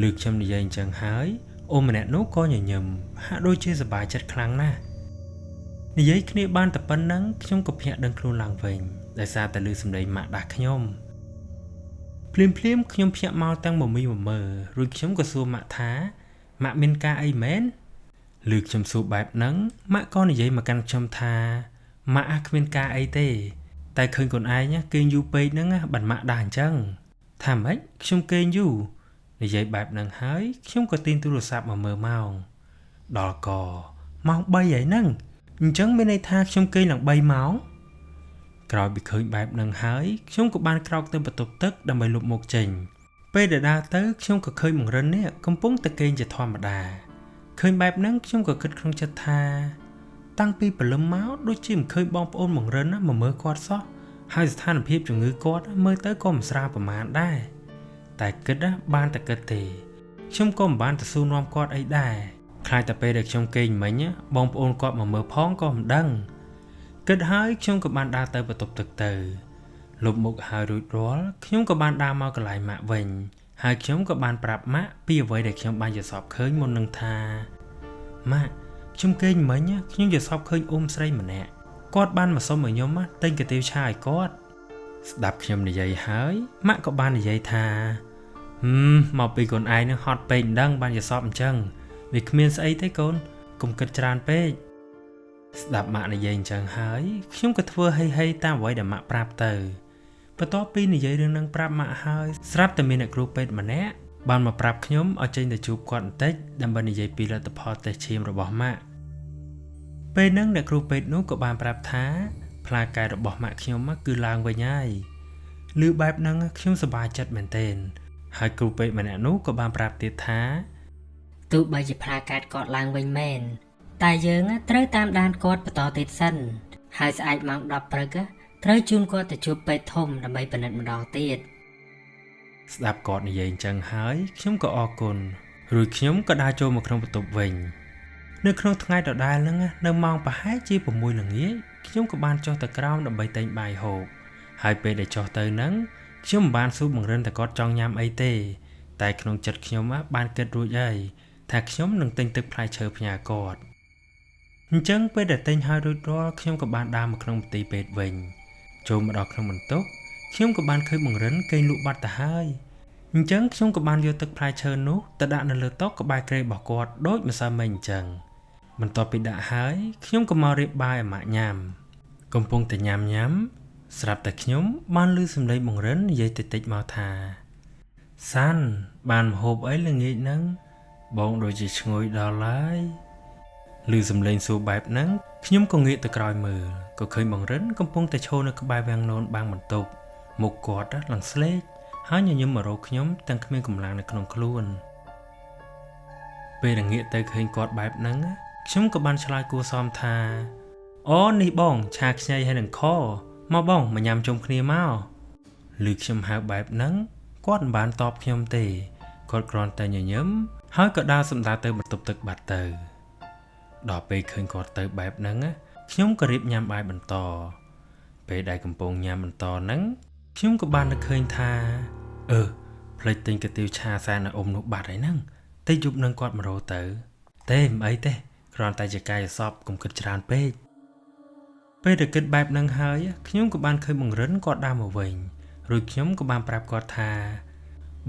លើកខ្ញុំនិយាយអញ្ចឹងហើយអ៊ំម្នាក់នោះក៏ញញឹមហាក់ដូចជាសប្បាយចិត្តខ្លាំងណាស់និយាយគ្នាបានតែប៉ុណ្ណឹងខ្ញុំក៏ភ្ញាក់ដឹងខ្លួនឡើងវិញដោយសារតែឮសំឡេងម៉ាក់ដាស់ខ្ញុំភ្លាមៗខ្ញុំភ្ញាក់មកទាំងមមីមមើរួចខ្ញុំក៏សួរម៉ាក់ថាម៉ាក់មានការអីមែនលើកខ្ញុំសួរបែបហ្នឹងម៉ាក់ក៏និយាយមកកាន់ខ្ញុំថាម៉ាក់គ្មានការអីទេតែឃើញខ្លួនឯងគេងយូរពេកហ្នឹងបានម៉ាក់ដាស់អញ្ចឹងថាម៉េចខ្ញុំគេងយូរនិយាយបែបហ្នឹងហើយខ្ញុំក៏ទាញទូរស័ព្ទមកមើលម៉ោងដល់កម៉ោង3ហើយហ្នឹងអញ្ចឹងមានន័យថាខ្ញុំគេងឡើង3ម៉ោងក្រោយពីឃើញបែបហ្នឹងហើយខ្ញុំក៏បានក្រោកទៅបន្ទប់ទឹកដើម្បីលុបមុខចេញពេលដែលដើរទៅខ្ញុំក៏ឃើញបង្រិននេះកំពុងតែគេងជាធម្មតាឃើញបែបហ្នឹងខ្ញុំក៏គិតក្នុងចិត្តថាតាំងពីព្រលឹមមកដូចជាមិនឃើញបងប្អូនបង្រិនមកមើលគាត់សោះហើយស្ថានភាពជំងឺគាត់មើលទៅក៏មិនស្រាលប្រមាណដែរតែគិតបានតែគិតទេខ្ញុំក៏មិនបានទៅសួរនាំគាត់អីដែរខ្លាចតែពេលដែលខ្ញុំគេងមិញបងប្អូនគាត់មកមើលផងក៏មិនដឹងគិតហើយខ្ញុំក៏បានដើរទៅបន្ទប់ទឹកទៅលុបមុខហើយរួចរាល់ខ្ញុំក៏បានដើរមកកន្លែងម៉ាក់វិញហើយខ្ញុំក៏បានប្រាប់ម៉ាក់ពីអ្វីដែលខ្ញុំបានយល់សប្តិឃើញមុននឹងថាម៉ាក់ខ្ញុំគេងមិញខ្ញុំយល់សប្តិឃើញអ៊ំស្រីម្នាក់គាត់បានមកសុំឲ្យខ្ញុំទិញកាទៀវឆាឲ្យគាត់ស្ដាប់ខ្ញុំនិយាយហើយម៉ាក់ក៏បាននិយាយថាមកពីកូនឯងនឹងហត់ពេកមិនដឹងបានយល់សប្តិអញ្ចឹងវាគ្មានស្អីទេកូនកុំគិតច្រើនពេកស្ដាប់ម៉ាក់និយាយអញ្ចឹងហើយខ្ញុំក៏ធ្វើហីៗតាមអ្វីដែលម៉ាក់ប្រាប់ទៅបន្ទាប់ពីនិយាយរឿងនឹងប្រាប់ម៉ាក់ហើយស្រាប់តែមានអ្នកគ្រូពេទ្យម្នាក់បានមកប្រាប់ខ្ញុំឲ្យចេញទៅជួបគាត់បន្តិចដើម្បីនិយាយពីលទ្ធផលតេស្តឈាមរបស់ម៉ាក់ពេលហ្នឹងអ្នកគ្រូពេទ្យនោះក៏បានប្រាប់ថាផ្លែកែរបស់ម៉ាក់ខ្ញុំគឺឡើងវិញហើយឮបែបហ្នឹងខ្ញុំសប្បាយចិត្តមែនទែនហើយគ្រូពេទ្យម្នាក់នោះក៏បានប្រាប់ទៀតថាទោះបីជាផ្លែកែគាត់ឡើងវិញមែនតែយើងត្រូវតាមដានគាត់បន្តទៀតសិនហើយស្អែកម៉ោង10ព្រឹកត្រូវជូនគាត់ទៅជួបពេទ្យធំដើម្បីពិនិត្យម្ដងទៀតស្ដាប់គាត់និយាយអញ្ចឹងហើយខ្ញុំក៏អរគុណរួចខ្ញុំក៏ដើរចូលមកក្នុងបន្ទប់វិញនៅក្នុងថ្ងៃដដែលហ្នឹងនៅម៉ោងប្រហែលជា6ល្ងាចខ្ញុំក៏បានចុះទៅក្រោមដើម្បីទិញបាយហូបហើយពេលដែលចុះទៅហ្នឹងខ្ញុំមិនបានសួរបង្រិនតែគាត់ចង់ញ៉ាំអីទេតែក្នុងចិត្តខ្ញុំបានគិតរួចហើយថាខ្ញុំនឹងទិញទឹកផ្លែឈើផ្ញើគាត់អញ្ចឹងពេលដែលទិញហើយរួចរាល់ខ្ញុំក៏បានដើរមកក្នុងមន្ទីរពេទ្យវិញចូលមកដល់ក្នុងបន្ទប់ខ្ញុំក៏បានឃើញបង្រិនគេងលក់បាត់ទៅហើយអញ្ចឹងខ្ញុំក៏បានយកទឹកផ្លែឈើនោះទៅដាក់នៅលើតុក្បែរគ្រែរបស់គាត់ដូចម្សិលមិញអញ្ចឹងបន្ទាប់ពីដាក់ហើយខ្ញុំក៏មករៀបបាយឲ្យម៉ាក់ញ៉ាំកំពុងតែញ៉ាំស្រាប់តែខ្ញុំបានឮសំឡេងបង្រិននិយាយតិចៗមកថាសាន់បានម្ហូបអីល្ងាចហ្នឹងបងដូចជាឈ្ងុយដល់ហើយឮសំឡេងសួរបែបហ្នឹងខ្ញុំក៏ងាកទៅក្រោយមើលក៏ឃើញបង្រិនកំពុងតែឈរនៅក្បែរវាំងននបាំងបន្ទប់មុខគាត់ឡើងស្លេកហើយញញឹមមករកខ្ញុំទាំងគ្មានកម្លាំងនៅក្នុងខ្លួនពេលដែលងាកទៅឃើញគាត់បែបហ្នឹង ខ្ញុំក៏បានឆ្លើយគួរសមថាអូនេះបងឆាខ្ញីហើយនឹងខមកបងមកញ៉ាំជុំគ្នាមកឬខ្ញុំហៅបែបហ្នឹងគាត់មិនបានតបខ្ញុំទេគាត់គ្រាន់តែញញឹមហើយក៏ដើរសម្ដៅទៅបន្ទប់ទឹកបាត់ទៅដល់ពេលឃើញគាត់ទៅបែបហ្នឹងខ្ញុំក៏រៀបញ៉ាំបាយបន្តពេលដែលកំពុងញ៉ាំបន្តហ្នឹងខ្ញុំក៏បាននឹកឃើញថាផ្លេចទិញកាទៀវឆាសែនឲ្យអ៊ំនោះបាត់ហើយហ្នឹងតិចយប់នឹងគាត់មករោទៅទេមិនអីទេគ្រាន់តែជាកាយសពកុំគិតច្រើនពេកពេលដែលគិតបែបហ្នឹងហើយខ្ញុំក៏បានឃើញបង្រិនគាត់ដើរមកវិញរួចខ្ញុំក៏បានប្រាប់គាត់ថា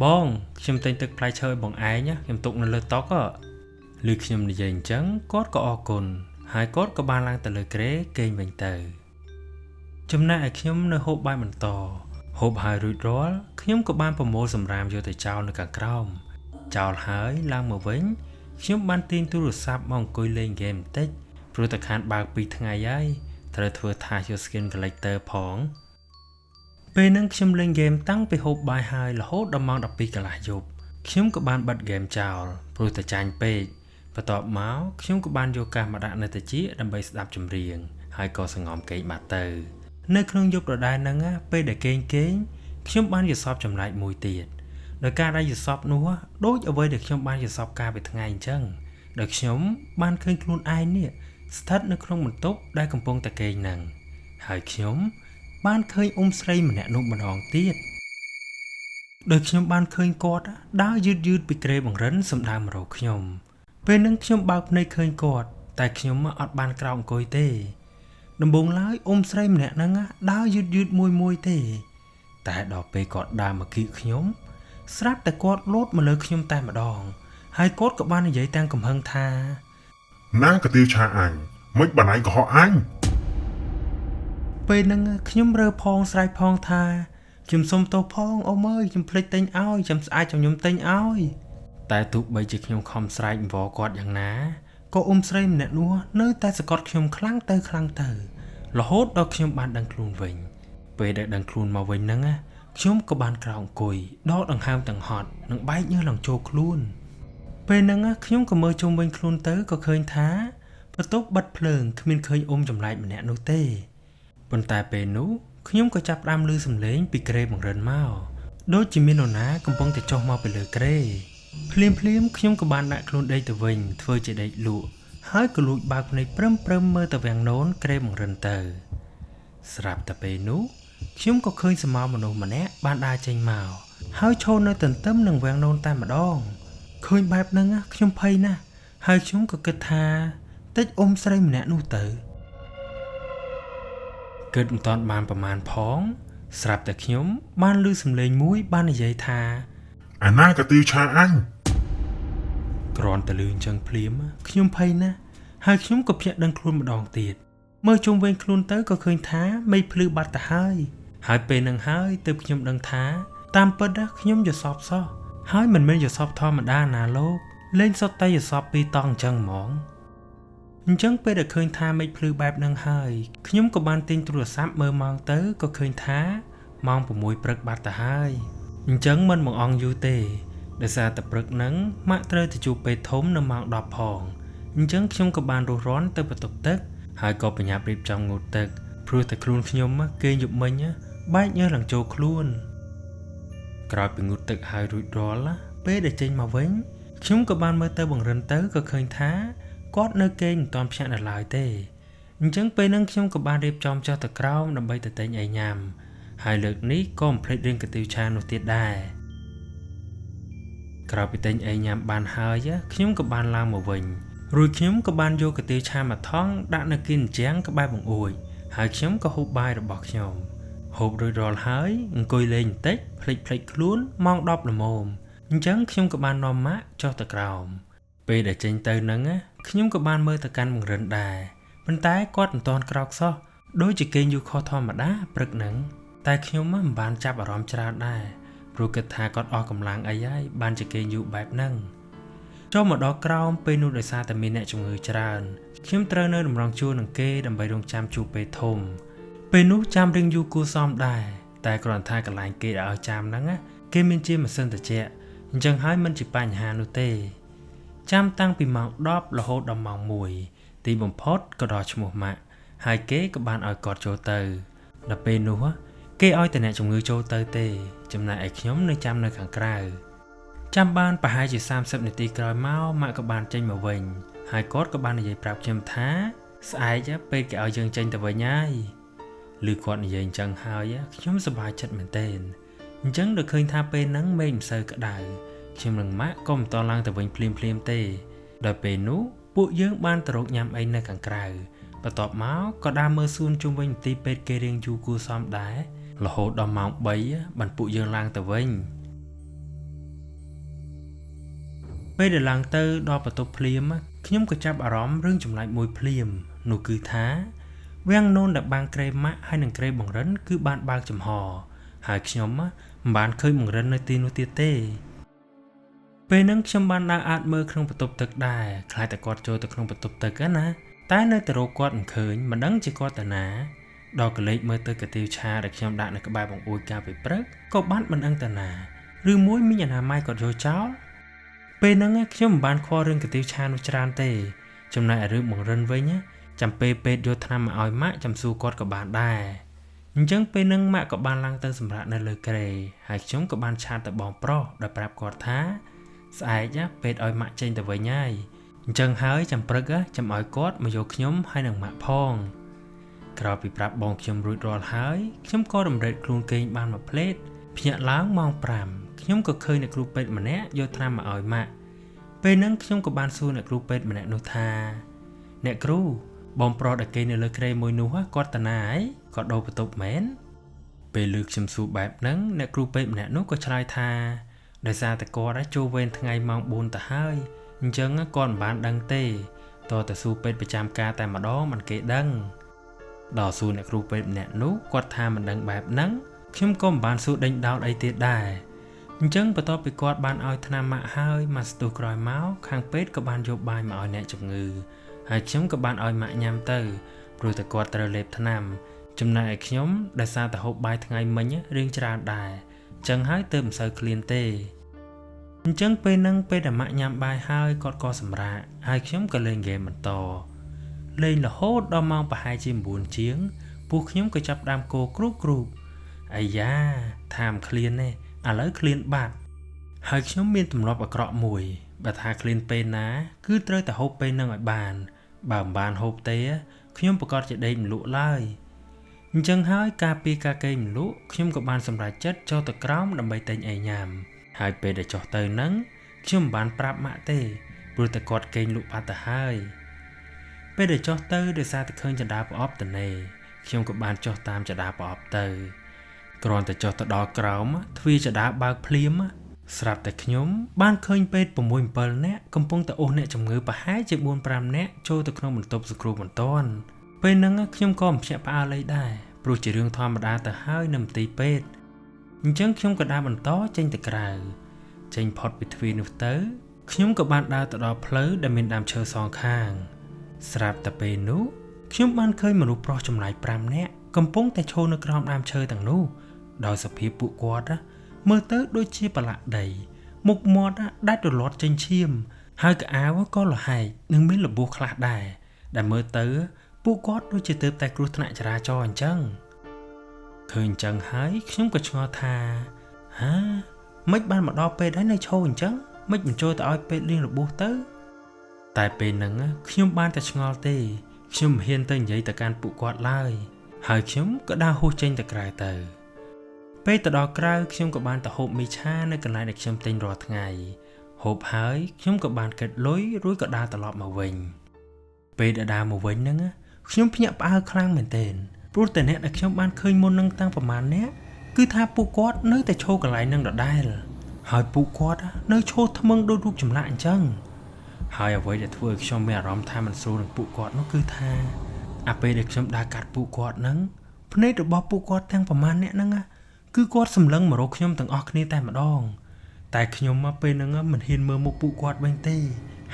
បងខ្ញុំទិញទឹកផ្លែឈើឲ្យបងឯងខ្ញុំទុកនៅលើតុឬខ្ញុំនិយាយអញ្ចឹងគាត់ក៏អរគុណហើយគាត់ក៏បានឡើងទៅលើគ្រែគេងវិញទៅចំណែកឯខ្ញុំនៅហូបបាយបន្តហូបហើយរួចរាល់ខ្ញុំក៏បានប្រមូលសម្រាមយកទៅចោលនៅខាងក្រោមចោលហើយឡើងមកវិញខ្ញុំបានទាញទូរស័ព្ទមកអង្គុយលេងហ្គេមបន្តិចព្រោះតែខានបើក2ថ្ងៃហើយត្រូវធ្វើថាសយក skin collector ផងពេលហ្នឹងខ្ញុំលេងហ្គេមតាំងពីហូបបាយហើយរហូតដល់ម៉ោង12កន្លះយប់ខ្ញុំក៏បានបិទហ្គេមចោលព្រោះតែចាញ់ពេកបន្ទាប់មកខ្ញុំក៏បានយកកាសមកដាក់នៅត្រចៀកដើម្បីស្ដាប់ចម្រៀងហើយក៏សង្ងំគេងបាត់ទៅនៅក្នុងយប់ដដែលហ្នឹងពេលដែលគេងខ្ញុំបានយល់សប្តិចម្លែកមួយទៀតដោយការដែលយល់សប្តិនោះដូចអ្វីដែលខ្ញុំបានយល់សប្តិកាលពីថ្ងៃអញ្ចឹងដោយខ្ញុំបានឃើញខ្លួនឯងនេះស្ថិតនៅក្នុងបន្ទប់ដែលកំពុងតែគេងហ្នឹងហើយខ្ញុំបានឃើញអ៊ំស្រីម្នាក់នោះម្ដងទៀតដោយខ្ញុំបានឃើញគាត់ដើរយឺតៗពីគ្រែបង្រិនសម្ដៅមករកខ្ញុំពេលហ្នឹងខ្ញុំបើកភ្នែកឃើញគាត់តែខ្ញុំអត់បានក្រោកអង្គុយទេដំបូងឡើយអ៊ំស្រីម្នាក់ហ្នឹងដើរយឺតៗមួយៗទេតែដល់ពេលគាត់ដើរមកគៀកខ្ញុំស្រាប់តែគាត់លោតមកលើខ្ញុំតែម្ដងហើយគាត់ក៏បាននិយាយទាំងកំហឹងថាណាកាទៀវឆាអញមិនបានឯងកុហកអញពេលហ្នឹងខ្ញុំរើផងស្រែកផងថាខ្ញុំសុំទោសផងអ៊ំអើយខ្ញុំភ្លេចទិញឲ្យចាំស្អែកខ្ញុំទិញឲ្យតែទោះបីជាខ្ញុំខំស្រែកអង្វរគាត់យ៉ាងណាក៏អ៊ំស្រីម្នាក់នោះនៅតែសង្កត់ខ្ញុំខ្លាំងទៅខ្លាំងទៅរហូតដល់ខ្ញុំបានដឹងខ្លួនវិញពេលដែលដឹងខ្លួនមកវិញហ្នឹងខ្ញុំក៏បានក្រោកអង្គុយដកដង្ហើមទាំងហត់និងបែកញើសឡើងចូលខ្លួនពេលហ្នឹងខ្ញុំក៏មើលជុំវិញខ្លួនទៅក៏ឃើញថាបន្ទប់បិទភ្លើងគ្មានឃើញអ៊ំចម្លែកម្នាក់នោះទេប៉ុន្តែពេលនោះខ្ញុំក៏ចាប់ផ្ដើមឮសំឡេងពីគ្រែបង្រិនមកដូចជាមាននរណាកំពុងតែចុះមកពីលើគ្រែភ្លាមៗខ្ញុំក៏បានដាក់ខ្លួនដេកទៅវិញធ្វើជាដេកលក់ហើយក៏លួចបើកភ្នែកព្រឹមៗមើលទៅវាំងនោនគ្រែបង្រិនទៅស្រាប់តែពេលនោះខ្ញុំក៏ឃើញសមោមនុស្សម្នាក់បានដើរចេញមកហើយឈរនៅទន្ទឹមនឹងវាំងនោនតែម្ដងឃើញបែបហ្នឹងខ្ញុំភ័យណាស់ហើយខ្ញុំក៏គិតថាតិចអ៊ំស្រីម្នាក់នោះទៅគិតមិនតាន់បានប្រមាណផងស្រាប់តែខ្ញុំបានឮសំឡេងមួយបាននិយាយថាអាណាកាទៀវឆាអញគ្រាន់តែឮអញ្ចឹងភ្លាមខ្ញុំភ័យណាស់ហើយខ្ញុំក៏ភ្ញាក់ដឹងខ្លួនម្ដងទៀតមើលជុំវិញខ្លួនទៅក៏ឃើញថាមេឃភ្លឺបាត់ទៅហើយហើយពេលហ្នឹងហើយទើបខ្ញុំដឹងថាតាមពិតខ្ញុំយល់សប្តិសោះហើយមិនមែនយល់សប្តិធម្មតាណាលោកលែងសុទ្ធតែយល់សប្តិពីរតង់អញ្ចឹងហ្មងអញ្ចឹងពេលដែលឃើញថាមេឃភ្លឺបែបហ្នឹងហើយខ្ញុំក៏បានទាញទូរស័ព្ទមើលម៉ោងទៅក៏ឃើញថាម៉ោង6ព្រឹកបាត់ទៅហើយអញ្ចឹងមិនមកអង្គយូរទេដោយសារតែព្រឹកហ្នឹងម៉ាក់ត្រូវទៅជួបពេទ្យធំនៅម៉ោង10ផងអញ្ចឹងខ្ញុំក៏បានរុះរាន់ទៅបន្ទប់ទឹកហើយក៏ប្រញាប់រៀបចំងូតទឹកព្រោះតែខ្លួនខ្ញុំគេងយប់មិញបែកញើសឡើងចូលខ្លួនក្រោយពីងូតទឹកហើយរួចរាល់ពេលដែលចេញមកវិញខ្ញុំក៏បានមើលទៅបង្រិនទៅក៏ឃើញថាគាត់នៅគេងមិនទាន់ភ្ញាក់នៅឡើយទេអញ្ចឹងពេលហ្នឹងខ្ញុំក៏បានរៀបចំចុះទៅក្រោមដើម្បីទៅទិញអីញ៉ាំហើយលើកនេះក៏មិនភ្លេចរឿងកាទៀវឆានោះទៀតដែរក្រោយពីទិញអីញ៉ាំបានហើយខ្ញុំក៏បានឡើងមកវិញរួចខ្ញុំក៏បានយកកាទៀវឆាមួយថង់ដាក់នៅគៀនជាងក្បែរបង្អួចហើយខ្ញុំក៏ហូបបាយរបស់ខ្ញុំហូបរួចរាល់ហើយអង្គុយលេងបន្តិចភ្លេចខ្លួនម៉ោង10ល្មមអញ្ចឹងខ្ញុំក៏បាននាំម៉ាក់ចុះទៅក្រោមពេលដែលចេញទៅហ្នឹងខ្ញុំក៏បានមើលទៅកាន់បង្រិនដែរប៉ុន្តែគាត់មិនទាន់ក្រោកសោះដូចជាគេងយូរខុសធម្មតាព្រឹកហ្នឹងតែខ្ញុំមិនបានចាប់អារម្មណ៍ច្រើនដែរព្រោះគិតថាគាត់អស់កម្លាំងអីហើយបានជាគេងយូរបែបហ្នឹងចូលមកដល់ក្រោមពេលនោះដោយសារតែមានអ្នកជំងឺច្រើនខ្ញុំត្រូវនៅតម្រង់ជួរនឹងគេដើម្បីរងចាំជួបពេទ្យធំពេលនោះចាំរៀងយូរគួរសមដែរតែគ្រាន់ថាកន្លែងគេឲ្យចាំហ្នឹងគេមានជាម៉ាស៊ីនត្រជាក់អញ្ចឹងហើយមិនជាបញ្ហានោះទេ ចាំតាំងពីម៉ោង10រហូតដល់ម៉ោង1ទីបំផុតក៏ដល់ឈ្មោះម៉ាក់ហើយគេក៏បានឲ្យគាត់ចូលទៅដល់ពេលនោះគេឲ្យតែអ្នកជំងឺចូលទៅទេចំណែកឯខ្ញុំនៅចាំនៅខាងក្រៅចាំបានប្រហែលជា30នាទីក្រោយមកម៉ាក់ក៏បានចេញមកវិញហើយគាត់ក៏បាននិយាយប្រាប់ខ្ញុំថាស្អែកពេលគេឲ្យយើងចេញទៅវិញហើយឬគាត់និយាយអញ្ចឹងហើយខ្ញុំសប្បាយចិត្តមែនទែនអញ្ចឹងដូចឃើញថាពេលហ្នឹងមេឃមិនសូវក្តៅខ្ញុំនិងម៉ាក់ក៏មិនតឡើងទៅវិញភ្លាមៗទេដល់ពេលនោះពួកយើងបានទៅរកញ៉ាំអីនៅខាងក្រៅបន្ទាប់មកក៏ដើរមើលសួនជុំវិញមន្ទីរពេទ្យគេរៀងយូរគួរសមដែររហូតដល់ម៉ោង3បានពួកយើងឡើងទៅវិញពេលដែលឡើងទៅដល់បន្ទប់ភ្លាមខ្ញុំក៏ចាប់អារម្មណ៍រឿងចម្លែកមួយភ្លាមនោះគឺថាវាំងនោនដែលបាំងក្រេម៉ាក់ហើយនិងក្រេបង្រិនគឺបានបើកចំហហើយខ្ញុំមិនបានឃើញបង្រិននៅទីនោះទៀតទេពេលហ្នឹងខ្ញុំបានដើរអាតមើលក្នុងបន្ទប់ទឹកដែរខ្លាចតែគាត់ចូលទៅក្នុងបន្ទប់ទឹកណាតែនៅតែរកគាត់មិនឃើញមិនដឹងជាគាត់ទៅណាដល់កលេចមើលទៅកាទៀវឆាដែលខ្ញុំដាក់នៅក្បែរបង្អួចកាលពីព្រឹកក៏បានមិនដឹងទៅណាឬមួយមីងអនាម័យគាត់យកចោលពេលហ្នឹងខ្ញុំមិនបានខ្វល់រឿងកាទៀវឆានោះច្រើនទេចំណែកឯរឿងបង្រិនវិញចាំពេលពេទ្យយកថ្នាំមកឲ្យម៉ាក់ចាំសួរគាត់ក៏បានដែរអញ្ចឹងពេលហ្នឹងម៉ាក់ក៏បានឡើងទៅសម្រាកនៅលើគ្រែហើយខ្ញុំក៏បានឆាតទៅបងប្រុសដោយប្រាប់គាត់ថាស្អែកពេទ្យឲ្យម៉ាក់ចេញទៅវិញហើយអញ្ចឹងហើយចាំព្រឹកចាំឲ្យគាត់មកយកខ្ញុំហើយនឹងម៉ាក់ផងក្រោយពីប្រាប់បងខ្ញុំរួចរាល់ហើយខ្ញុំក៏រំលែកខ្លួនគេងបានមួយភ្លែតភ្ញាក់ឡើងម៉ោង5ខ្ញុំក៏ឃើញអ្នកគ្រូពេទ្យម្នាក់យកថ្នាំមកឲ្យម៉ាក់ពេលហ្នឹងខ្ញុំក៏បានសួរអ្នកគ្រូពេទ្យម្នាក់នោះថាអ្នកគ្រូបងប្រុសដែលគេនៅលើគ្រែមួយនោះគាត់តាណាអីគាត់ដូរបន្ទប់មែនពេលលើកខ្ញុំសួរបែបហ្នឹងអ្នកគ្រូពេទ្យម្នាក់នោះក៏ឆ្លើយថាដោយសារតែគាត់ចូលវេនថ្ងៃម៉ោង4ទៅហើយអញ្ចឹងគាត់មិនបានដឹងទេតើសួរពេទ្យប្រចាំការតែម្ដងមិនគេដឹងដល់សួរអ្នកគ្រូពេទ្យម្នាក់នោះគាត់ថាមិនដឹងបែបហ្នឹងខ្ញុំក៏មិនបានសួរដេញដោលអីទៀតដែរអញ្ចឹងបន្ទាប់ពីគាត់បានឲ្យថ្នាំម៉ាក់ហើយមកស្ទុះក្រោយមកខាងពេទ្យក៏បានយកបាយមកឲ្យអ្នកជំងឺហើយខ្ញុំក៏បានឲ្យម៉ាក់ញ៉ាំទៅព្រោះតែគាត់ត្រូវលេបថ្នាំចំណែកឯខ្ញុំដោយសារតែហូបបាយថ្ងៃមិញរៀងច្រើនដែរអញ្ចឹងហើយទើបមិនសូវឃ្លានទេអញ្ចឹងពេលហ្នឹងពេលដែលម៉ាក់ញ៉ាំបាយហើយគាត់ក៏សម្រាកហើយខ្ញុំក៏លេងហ្គេមបន្តលេងរហូតដល់ម៉ោងប្រហែលជា9ជាងពួកខ្ញុំក៏ចាប់ដើមគោគ្រូបគ្រូបអាយ៉ាថាមិនឃ្លានទេឥឡូវឃ្លានបាត់ហើយខ្ញុំមានទម្លាប់អាក្រក់មួយបើថាឃ្លានពេលណាគឺត្រូវតែហូបពេលហ្នឹងឲ្យបានបើមិនបានហូបទេខ្ញុំប្រកាសជាដេកមិនលក់ឡើយអញ្ចឹងហើយការពីការគេមិនលក់ខ្ញុំក៏បានសម្រេចចិត្តចុះទៅក្រោមដើម្បីទិញអីញ៉ាំហើយពេលដែលចុះទៅហ្នឹងខ្ញុំមិនបានប្រាប់ម៉ាក់ទេព្រោះតែគាត់គេងលក់បាត់ទៅហើយពេលដែលចុះទៅដោយសារតែឃើញចណ្ដាប្រអប់តនេខ្ញុំក៏បានចុះតាមចណ្ដាប្រអប់ទៅគ្រាន់តែចុះទៅដល់ក្រោមទ្វារចណ្ដាបើកភ្លាមស្រាប់តែខ្ញុំបានឃើញពេទ្យ6 7នាក់កំពុងតែអូសអ្នកជំងឺប្រហែលជា4 5នាក់ចូលទៅក្នុងបន្ទប់សង្គ្រោះបន្ទាន់ពេលហ្នឹងខ្ញុំក៏មិនភ្ញាក់ផ្អើលអីដែរព្រោះជារឿងធម្មតាទៅហើយនៅមន្ទីរពេទ្យអញ្ចឹងខ្ញុំក៏ដើរបន្តចេញទៅក្រៅចេញផុតពីទ្វារនោះទៅខ្ញុំក៏បានដើរទៅដល់ផ្លូវដែលមានដើមឈើសងខាងស្រាប់តែពេលនោះខ្ញុំបានឃើញមនុស្សប្រុសចម្លែក5នាក់កំពុងតែឈរនៅក្រោមដើមឈើទាំងនោះដោយសភាពពួកគាត់មើលទៅដូចជាប្រឡាក់ដីមុខមាត់ដាច់រលាត់ចេញឈាមហើយកៅអៅក៏លហែកនិងមានរបួសខ្លះដែរដែលមើលទៅពួកគាត់ដូចជាទើបតែគ្រោះថ្នាក់ចរាចរណ៍អញ្ចឹងឃើញអញ្ចឹងហើយខ្ញុំក៏ឆ្ងល់ថាហាមិនបានមកដល់ពេទ្យហើយនៅឈរអញ្ចឹងមិនបញ្ចូលទៅឲ្យពេទ្យលាងរបួសទៅតែពេលហ្នឹងខ្ញុំបានតែឆ្ងល់ទេខ្ញុំមិនហ៊ានទៅនិយាយទៅកាន់ពួកគាត់ឡើយហើយខ្ញុំក៏ដើរហួសចេញទៅក្រៅទៅពេលទៅដល់ក្រៅខ្ញុំក៏បានទៅហូបមីឆានៅកន្លែងដែលខ្ញុំទិញរាល់ថ្ងៃហូបហើយខ្ញុំក៏បានគិតលុយរួចក៏ដើរត្រឡប់មកវិញពេលដែលដើរមកវិញហ្នឹងខ្ញុំភ្ញាក់ផ្អើលខ្លាំងមែនទែនព្រោះតែអ្នកដែលខ្ញុំបានឃើញមុននឹងតាំងប្រហែលអ្នកគឺថាពួកគាត់នៅតែឈរកន្លែងហ្នឹងដដែលហើយពួកគាត់នៅឈរថ្មឹងដូចរូបចម្លាក់អញ្ចឹងហើយអ្វីដែលធ្វើឲ្យខ្ញុំមានអារម្មណ៍ថាមិនស្រួលនឹងពួកគាត់នោះគឺថាអាពេលដែលខ្ញុំដើរកាត់ពួកគាត់ហ្នឹងភ្នែករបស់ពួកគាត់ទាំងប្រហែលអ្នកហ្នឹងគឺគាត់សម្លឹងមករកខ្ញុំទាំងអស់គ្នាតែម្ដងតែខ្ញុំមកពេលហ្នឹងមិនហ៊ានមើលមុខពួកគាត់វិញទេ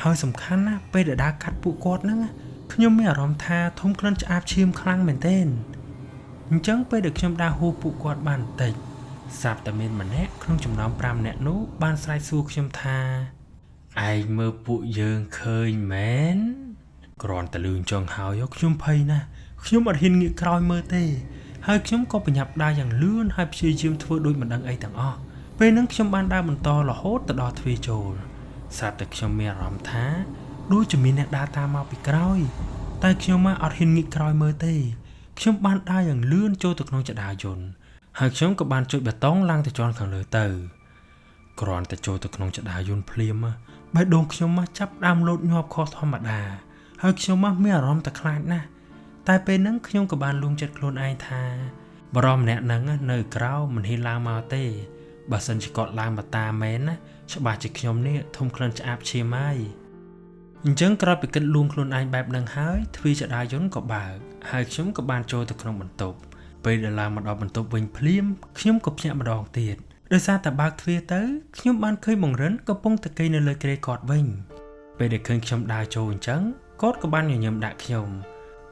ហើយសំខាន់ណាពេលដែលដើរកាត់ពួកគាត់ហ្នឹងខ្ញុំមានអារម្មណ៍ថាធំក្លិនឆ្អាបឈាមខ្លាំងមែនទែនអញ្ចឹងពេលដែលខ្ញុំដើរហួសពួកគាត់បានបន្តិចស្រាប់តែមានម្នាក់ក្នុងចំណោម5នាក់នោះបានស្រែកសួរខ្ញុំថា ឯងមើលពួកយើងឃើញមែនគ្រាន់តែលឺអញ្ចឹងហើយខ្ញុំភ័យណាស់ខ្ញុំអត់ហ៊ានងាកក្រោយមើលទេហើយខ្ញុំក៏ប្រញាប់ដើរយ៉ាងលឿនហើយព្យាយាមធ្វើដូចមិនដឹងអីទាំងអស់ពេលហ្នឹងខ្ញុំបានដើរបន្តរហូតទៅដល់ទ្វារចូលស្រាប់តែខ្ញុំមានអារម្មណ៍ថាដូចជាមានអ្នកដើរតាមមកពីក្រោយតែខ្ញុំអត់ហ៊ានងាកក្រោយមើលទេខ្ញុំបានដើរយ៉ាងលឿនចូលទៅក្នុងចដាយន្តហើយខ្ញុំក៏បានចុចប៊ូតុងឡើងទៅជាន់ខាងលើទៅគ្រាន់តែចូលទៅក្នុងចដាយន្តភ្លាមបេះដូងខ្ញុំចាប់ដើមលោតញាប់ខុសធម្មតាហើយខ្ញុំមានអារម្មណ៍តែខ្លាចណាស់តែពេលហ្នឹងខ្ញុំក៏បានលួងចិត្តខ្លួនឯងថាបរិមម្នាក់ហ្នឹងនៅក្រៅមិនហ៊ានឡើងមកទេបើសិនជាគាត់ឡើងមកតាមមែនណាច្បាស់ជាខ្ញុំនេះធំក្លិនឆ្អាបឈាមហើយអញ្ចឹងក្រោយពីគិតលួងខ្លួនឯងបែបហ្នឹងហើយទ្វារចដាយន្តក៏បើកហើយខ្ញុំក៏បានចូលទៅក្នុងបន្ទប់ពេលដែលឡើងមកដល់បន្ទប់វិញភ្លាមខ្ញុំក៏ភ្ញាក់ម្ដងទៀតដោយសារតែបើកទ្វារទៅខ្ញុំបានឃើញបងរិនកំពុងតែគេងនៅលើគ្រែគាត់វិញពេលដែលឃើញខ្ញុំដើរចូលអញ្ចឹងគាត់ក៏បានញញឹមដាក់ខ្ញុំ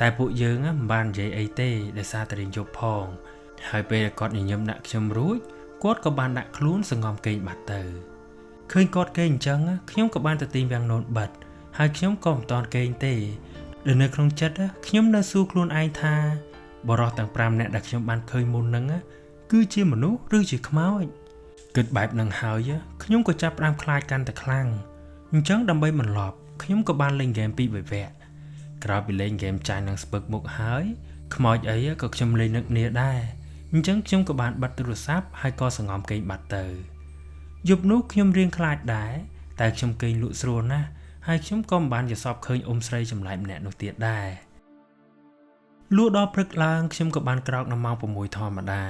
តែពួកយើងមិនបាននិយាយអីទេដោយសារតែរៀងយប់ផងហើយពេលដែលគាត់ញញឹមដាក់ខ្ញុំរួចគាត់ក៏បានដាក់ខ្លួនសង្ងំគេងបាត់ទៅឃើញគាត់គេងអញ្ចឹងខ្ញុំក៏បានទៅទាញវាំងនោនបិទហើយខ្ញុំក៏មិនតាន់គេងទេដែលនៅក្នុងចិត្តខ្ញុំនៅសួរខ្លួនឯងថាបរិសទាំង5នាក់ដែលខ្ញុំបានឃើញមុនហ្នឹងគឺជាមនុស្សឬជាខ្មោចគិតបែបហ្នឹងហើយខ្ញុំក៏ចាប់ផ្ដើមខ្លាចកាន់តែខ្លាំងអញ្ចឹងដើម្បីបន្លប់ខ្ញុំក៏បានលេងហ្គេមពីរបីវគ្គក្រោយពីលេងហ្គេមចាញ់នឹងស្ពឹកមុខហើយខ្មោចអីក៏ខ្ញុំលេងនឹកគ្នាដែរអញ្ចឹងខ្ញុំក៏បានបិទទូរស័ព្ទហើយក៏សង្ងំគេងបាត់ទៅយប់នោះខ្ញុំរៀងខ្លាចដែរតែខ្ញុំគេងលក់ស្រួលណាស់ហើយខ្ញុំក៏មិនបានយល់សប្តិឃើញអ៊ំស្រីចម្លែកម្នាក់នោះទៀតដែរលុះដល់ព្រឹកឡើងខ្ញុំក៏បានក្រោកនៅម៉ោង6ធម្មតា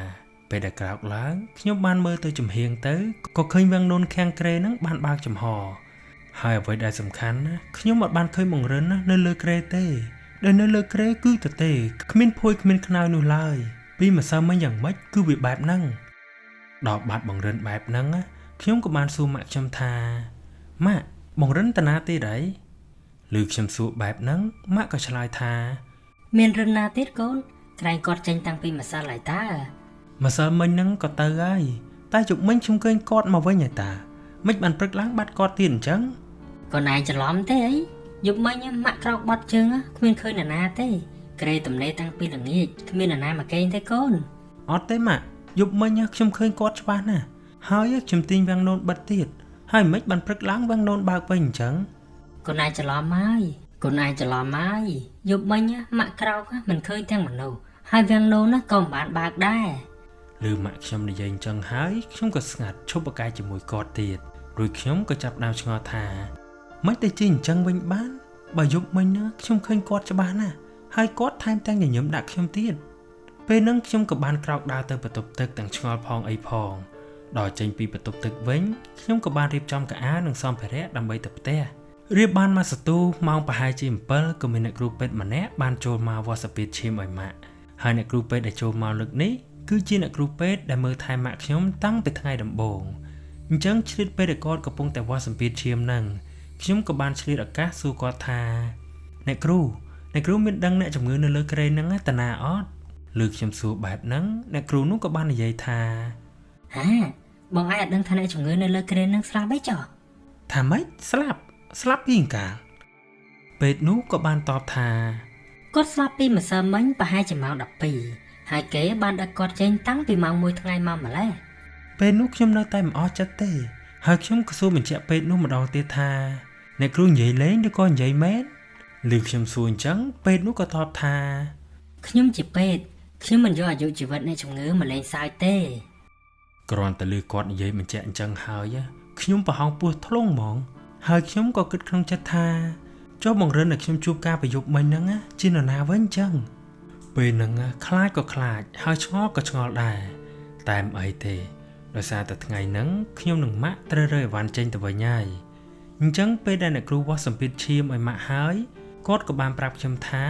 ពេលដែលក្រោកឡើងខ្ញុំបានមើលទៅចំហៀងទៅក៏ឃើញវាំងនោនខាងគ្រែហ្នឹងបានបើកចំហហើយអ្វីដែលសំខាន់ណាខ្ញុំអត់បានឃើញបង្រិនណានៅលើគ្រែទេដែលនៅលើគ្រែគឺទទេគ្មានភួយគ្មានខ្នើយនោះឡើយពីម្សិលមិញយ៉ាងម៉េចគឺវាបែបហ្នឹងដល់បាត់បង្រិនបែបហ្នឹងខ្ញុំក៏បានសួរម៉ាក់ខ្ញុំថាម៉ាក់បង្រិនតាណាទៀតអីឬខ្ញុំសួរបែបហ្នឹងម៉ាក់ក៏ឆ្លើយថាមានរិនណាទៀតកូនក្រែងគាត់ចេញតាំងពីម្សិលហើយតាម្សិលមិញហ្នឹងក៏ទៅហើយតែជប់មិញខ្ញុំឃើញគាត់មកវិញហើយតាមិនបានព្រឹកឡើងបាត់គាត់ទៀតអញ្ចឹងកូនឯងច្រឡំទេអីយប់មិញម៉ាក់ក្រោកបាត់ជើងគ្មានឃើញនរណាទេគ្រែទំនេរតាំងពីល្ងាចគ្មាននរណាមកគេងទេកូនអត់ទេម៉ាក់យប់មិញខ្ញុំឃើញគាត់ច្បាស់ណាស់ហើយខ្ញុំទាញវាំងនោនបិទទៀតហើយមិនបានព្រឹកឡើងវាំងនោនបើកវិញអញ្ចឹងកូនឯងច្រឡំហើយកូនឯងច្រឡំហើយយប់មិញម៉ាក់ក្រោកមិនឃើញទាំងមនុស្សហើយវាំងនោនក៏មិនបានបើកដែរឬម៉ាក់ខ្ញុំនិយាយអញ្ចឹងហើយខ្ញុំក៏ស្ងាត់ឈប់បកកាយជាមួយគាត់ទៀតរួចខ្ញុំក៏ចាប់ដើមឆ្ងល់ថាមិនទៅជាអញ្ចឹងវិញបានបើយប់មិញណាខ្ញុំឃើញគាត់ច្បាស់ណាស់ហើយគាត់ថែមទាំងញញឹមដាក់ខ្ញុំទៀតពេលហ្នឹងខ្ញុំក៏បានក្រោកដើរទៅបន្ទប់ទឹកទាំងឆ្ងល់ផងអីផងដល់ចេញពីបន្ទប់ទឹកវិញខ្ញុំក៏បានរៀបចំកៅអៅនិងសម្ភារៈដើម្បីទៅផ្ទះរៀបបានមួយសន្ទុះម៉ោងប្រហែលជា7ក៏មានអ្នកគ្រូពេទ្យម្នាក់បានចូលមកវាស់សម្ពាធឈាមឲ្យម៉ាក់ហើយអ្នកគ្រូពេទ្យដែលចូលមកលើកនេះគឺជាអ្នកគ្រូពេទ្យដែលមើលថែម៉ាក់ខ្ញុំតាំងពីថ្ងៃដំបូងអញ្ចឹងឆ្លៀតពេលដែលគាត់កំពុងតែវាស់សម្ពាធឈាមហ្នឹងខ្ញុំក៏បានឆ្លៀតឱកាសសួរគាត់ថាអ្នកគ្រូមានដឹងអ្នកជំងឺនៅលើគ្រែហ្នឹងតាណាអត់លើខ្ញុំសួរបែបហ្នឹងអ្នកគ្រូនោះក៏បាននិយាយថាហាបងឯងអត់ដឹងថាអ្នកជំងឺនៅលើគ្រែហ្នឹងស្លាប់អីចុះថាម៉េចស្លាប់ពីអង្កាលពេទ្យនោះក៏បានតបថាគាត់ស្លាប់ពីម្សិលមិញប្រហែលជាម៉ោង12ហើយគេបានដឹកគាត់ចេញតាំងពីម៉ោង1ថ្ងៃមកម្ល៉េះពេលនោះខ្ញុំនៅតែមិនអស់ចិត្តទេហើយខ្ញុំក៏សួរបញ្ជាក់ពេទ្យនោះម្ដងទៀតថាអ្នកគ្រូនិយាយលេងឬក៏និយាយមែនឬខ្ញុំសួរអញ្ចឹងពេទ្យនោះក៏តបថាខ្ញុំជាពេទ្យខ្ញុំមិនយកអាយុជីវិតអ្នកជំងឺមកលេងសើចទេគ្រាន់តែឮគាត់និយាយបញ្ជាក់អញ្ចឹងហើយខ្ញុំប្រហោងពោះធ្លុងហ្មងហើយខ្ញុំក៏គិតក្នុងចិត្តថាចុះបង្រិនឲ្យខ្ញុំជួបការប្រយុទ្ធមិញហ្នឹងជានរណាវិញអញ្ចឹងពេលហ្នឹងខ្លាចក៏ខ្លាចហើយឆ្ងល់ក៏ឆ្ងល់ដែរតែមិនអីទេដោយសារតែថ្ងៃហ្នឹងខ្ញុំនិងម៉ាក់ត្រូវរើអីវ៉ាន់ចេញទៅវិញហើយអញ្ចឹងពេលដែលអ្នកគ្រូវាស់សម្ពាធឈាមឲ្យម៉ាក់ហើយគាត់ក៏បានប្រាប់ខ្ញុំថា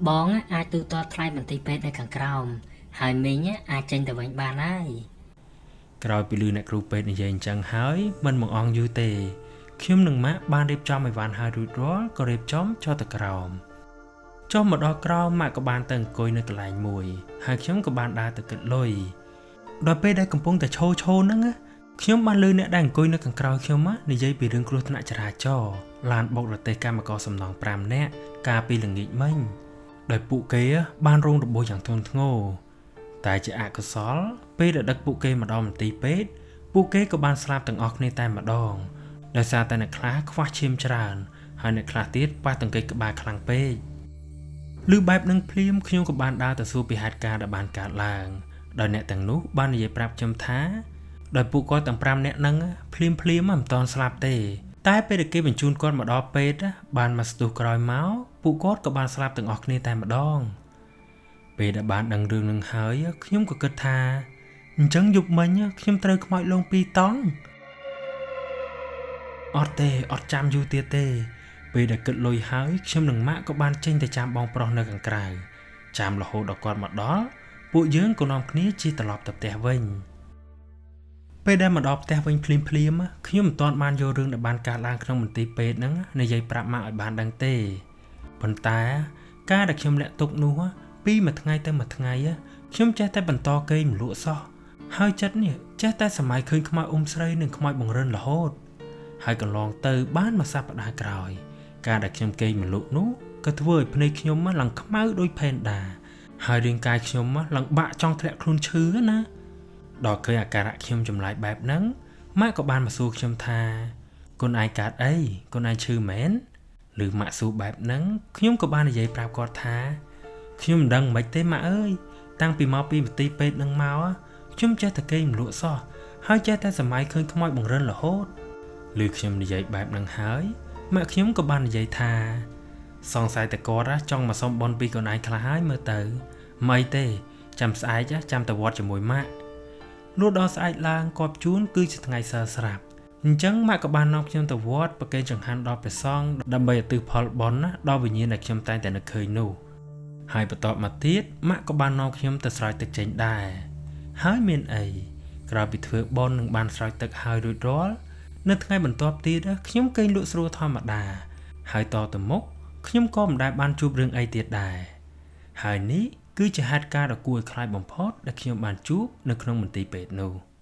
បងអាចទូទាត់ថ្លៃមន្ទីរពេទ្យនៅខាងក្រោមហើយមីងអាចចេញទៅវិញបានហើយក្រោយពីឮអ្នកគ្រូពេទ្យនិយាយអញ្ចឹងហើយមិនមកអងយូរទេខ្ញុំនិងម៉ាក់បានរៀបចំអីវ៉ាន់ហើយរួចរាល់ក៏រៀបចំចុះទៅក្រោមចុះមកដល់ក្រោមម៉ាក់ក៏បានទៅអង្គុយនៅកន្លែងមួយហើយខ្ញុំក៏បានដើរទៅគិតលុយដល់ពេលដែលកំពុងតែឈោហ្នឹង ខ្ញុំបានលើអ្នកដែលអង្គុយនៅខាងក្រោយខ្ញុំនិយាយពីរឿងគ្រោះថ្នាក់ចរាចរណ៍ឡានបុករទេះកម្មករសំណង់5នាក់កាលពីល្ងាចមិញដោយពួកគេបានរងរបួសយ៉ាងធ្ងន់ធ្ងរតែជាអកុសលពេលដែលដឹកពួកគេមកដល់មន្ទីរពេទ្យពួកគេក៏បានស្លាប់ទាំងអស់គ្នាតែម្ដងដោយសារតែអ្នកខ្លះខ្វះឈាមច្រើនហើយអ្នកខ្លះទៀតប៉ះទង្គិចក្បាលខ្លាំងពេកឮបែបនឹងភ្លាមខ្ញុំក៏បានដើរទៅសួរពីហេតុការណ៍ដែលបានកើតឡើងដោយអ្នកទាំងនោះបាននិយាយប្រាប់ខ្ញុំថាដោយពួកគាត់ទាំង5នាក់ហ្នឹងភ្លាមភ្លាមមិនទាន់ស្លាប់ទេតែពេលដែលគេបញ្ជូនគាត់មកដល់ពេទ្យបានមកស្ទុះក្រោយមកពួកគាត់ក៏បានស្លាប់ទាំងអស់គ្នាតែម្ដងពេលដែលបានដឹងរឿងនឹងហើយខ្ញុំក៏គិតថាអញ្ចឹងយប់មិញខ្ញុំត្រូវខ្មោចលង2តង់អត់ទេអត់ចាំយូរទៀតទេពេលដែលគិតលុយហើយខ្ញុំនិងម៉ាក់ក៏បានចេញទៅចាំបងប្រុសនៅខាងក្រៅចាំរហូតដល់គាត់មកដល់ពួកយើងក៏នាំគ្នាជិះត្រឡប់ទៅផ្ទះវិញពេលដែលមកដល់ផ្ទះវិញភ្លាមភ្លាមខ្ញុំមិនទាន់បានយករឿងដែលបានកើតឡើងក្នុងមន្ទីរពេទ្យហ្នឹងនិយាយប្រាប់ម៉ាក់ឲ្យបានដឹងទេប៉ុន្តែការដែលខ្ញុំលាក់ទុកនោះពីមួយថ្ងៃទៅមួយថ្ងៃខ្ញុំចេះតែបន្តគេងមលក់សោះហើយចិត្តនេះចេះតែសម័យឃើញខ្មោចអ៊ំស្រីនិងខ្មោចបង្រិនរហូតហើយកន្លងទៅបានមួយសប្តាហ៍ក្រោយការដែលខ្ញុំគេងមលក់នោះក៏ធ្វើឲ្យភ្នែកខ្ញុំឡើងខ្មៅដូចផេនដាហើយរាងកាយខ្ញុំឡើងបាក់ចង់ធ្លាក់ខ្លួនឈឺណាដល់ឃើញអាការៈខ្ញុំចម្លែកបែបហ្នឹងម៉ាក់ក៏បានមកសួរខ្ញុំថាកូនឯងកើតអីកូនឯងឈឺមែនឬម៉ាក់សួរបែបហ្នឹងខ្ញុំក៏បាននិយាយប្រាប់គាត់ថាខ្ញុំមិនដឹងមិនទេម៉ាក់អើយតាំងពីមកពីមន្ទីរពេទ្យហ្នឹងមកខ្ញុំចេះតែគេងមលក់សោះហើយចេះតែសម័យឃើញខ្មោចបង្រិនរហូតឬខ្ញុំនិយាយបែបហ្នឹងហើយម៉ាក់ខ្ញុំក៏បាននិយាយថាសង្ស័យតែគាត់ចង់មកសុំបុណ្យពីកូនឯងខ្លះហើយមើលទៅមិនទេចាំស្អែកចាំទៅវត្តជាមួយម៉ាក់លុះដល់ស្អែកឡើងគាត់ជូនគឺជាថ្ងៃសើស្រាប់អញ្ចឹងម៉ាក់ក៏បាននាំខ្ញុំទៅវត្តប្រគេនចង្ហាន់ដល់ព្រះសង្ឃដើម្បីឧទ្ទិសផលបុណ្យដល់វិញ្ញាណដែលខ្ញុំតែងតែនឹកឃើញនោះហើយបន្ទាប់មកទៀតម៉ាក់ក៏បាននាំខ្ញុំទៅស្រោចទឹកចេញដែរហើយមានអីក្រោយពីធ្វើបុណ្យនិងបានស្រោចទឹកហើយរួចរាល់នៅថ្ងៃបន្ទាប់ទៀតខ្ញុំគេងលក់ស្រួលធម្មតាហើយតទៅមុខខ្ញុំក៏មិនដែលបានជួបរឿងអីទៀតដែរហើយនេះគឺជាហេតុការណ៍ដ៏គួរឲ្យខ្លាចបំផុតដែលខ្ញុំបានជួបនៅក្នុងមន្ទីរពេទ្យនោះ។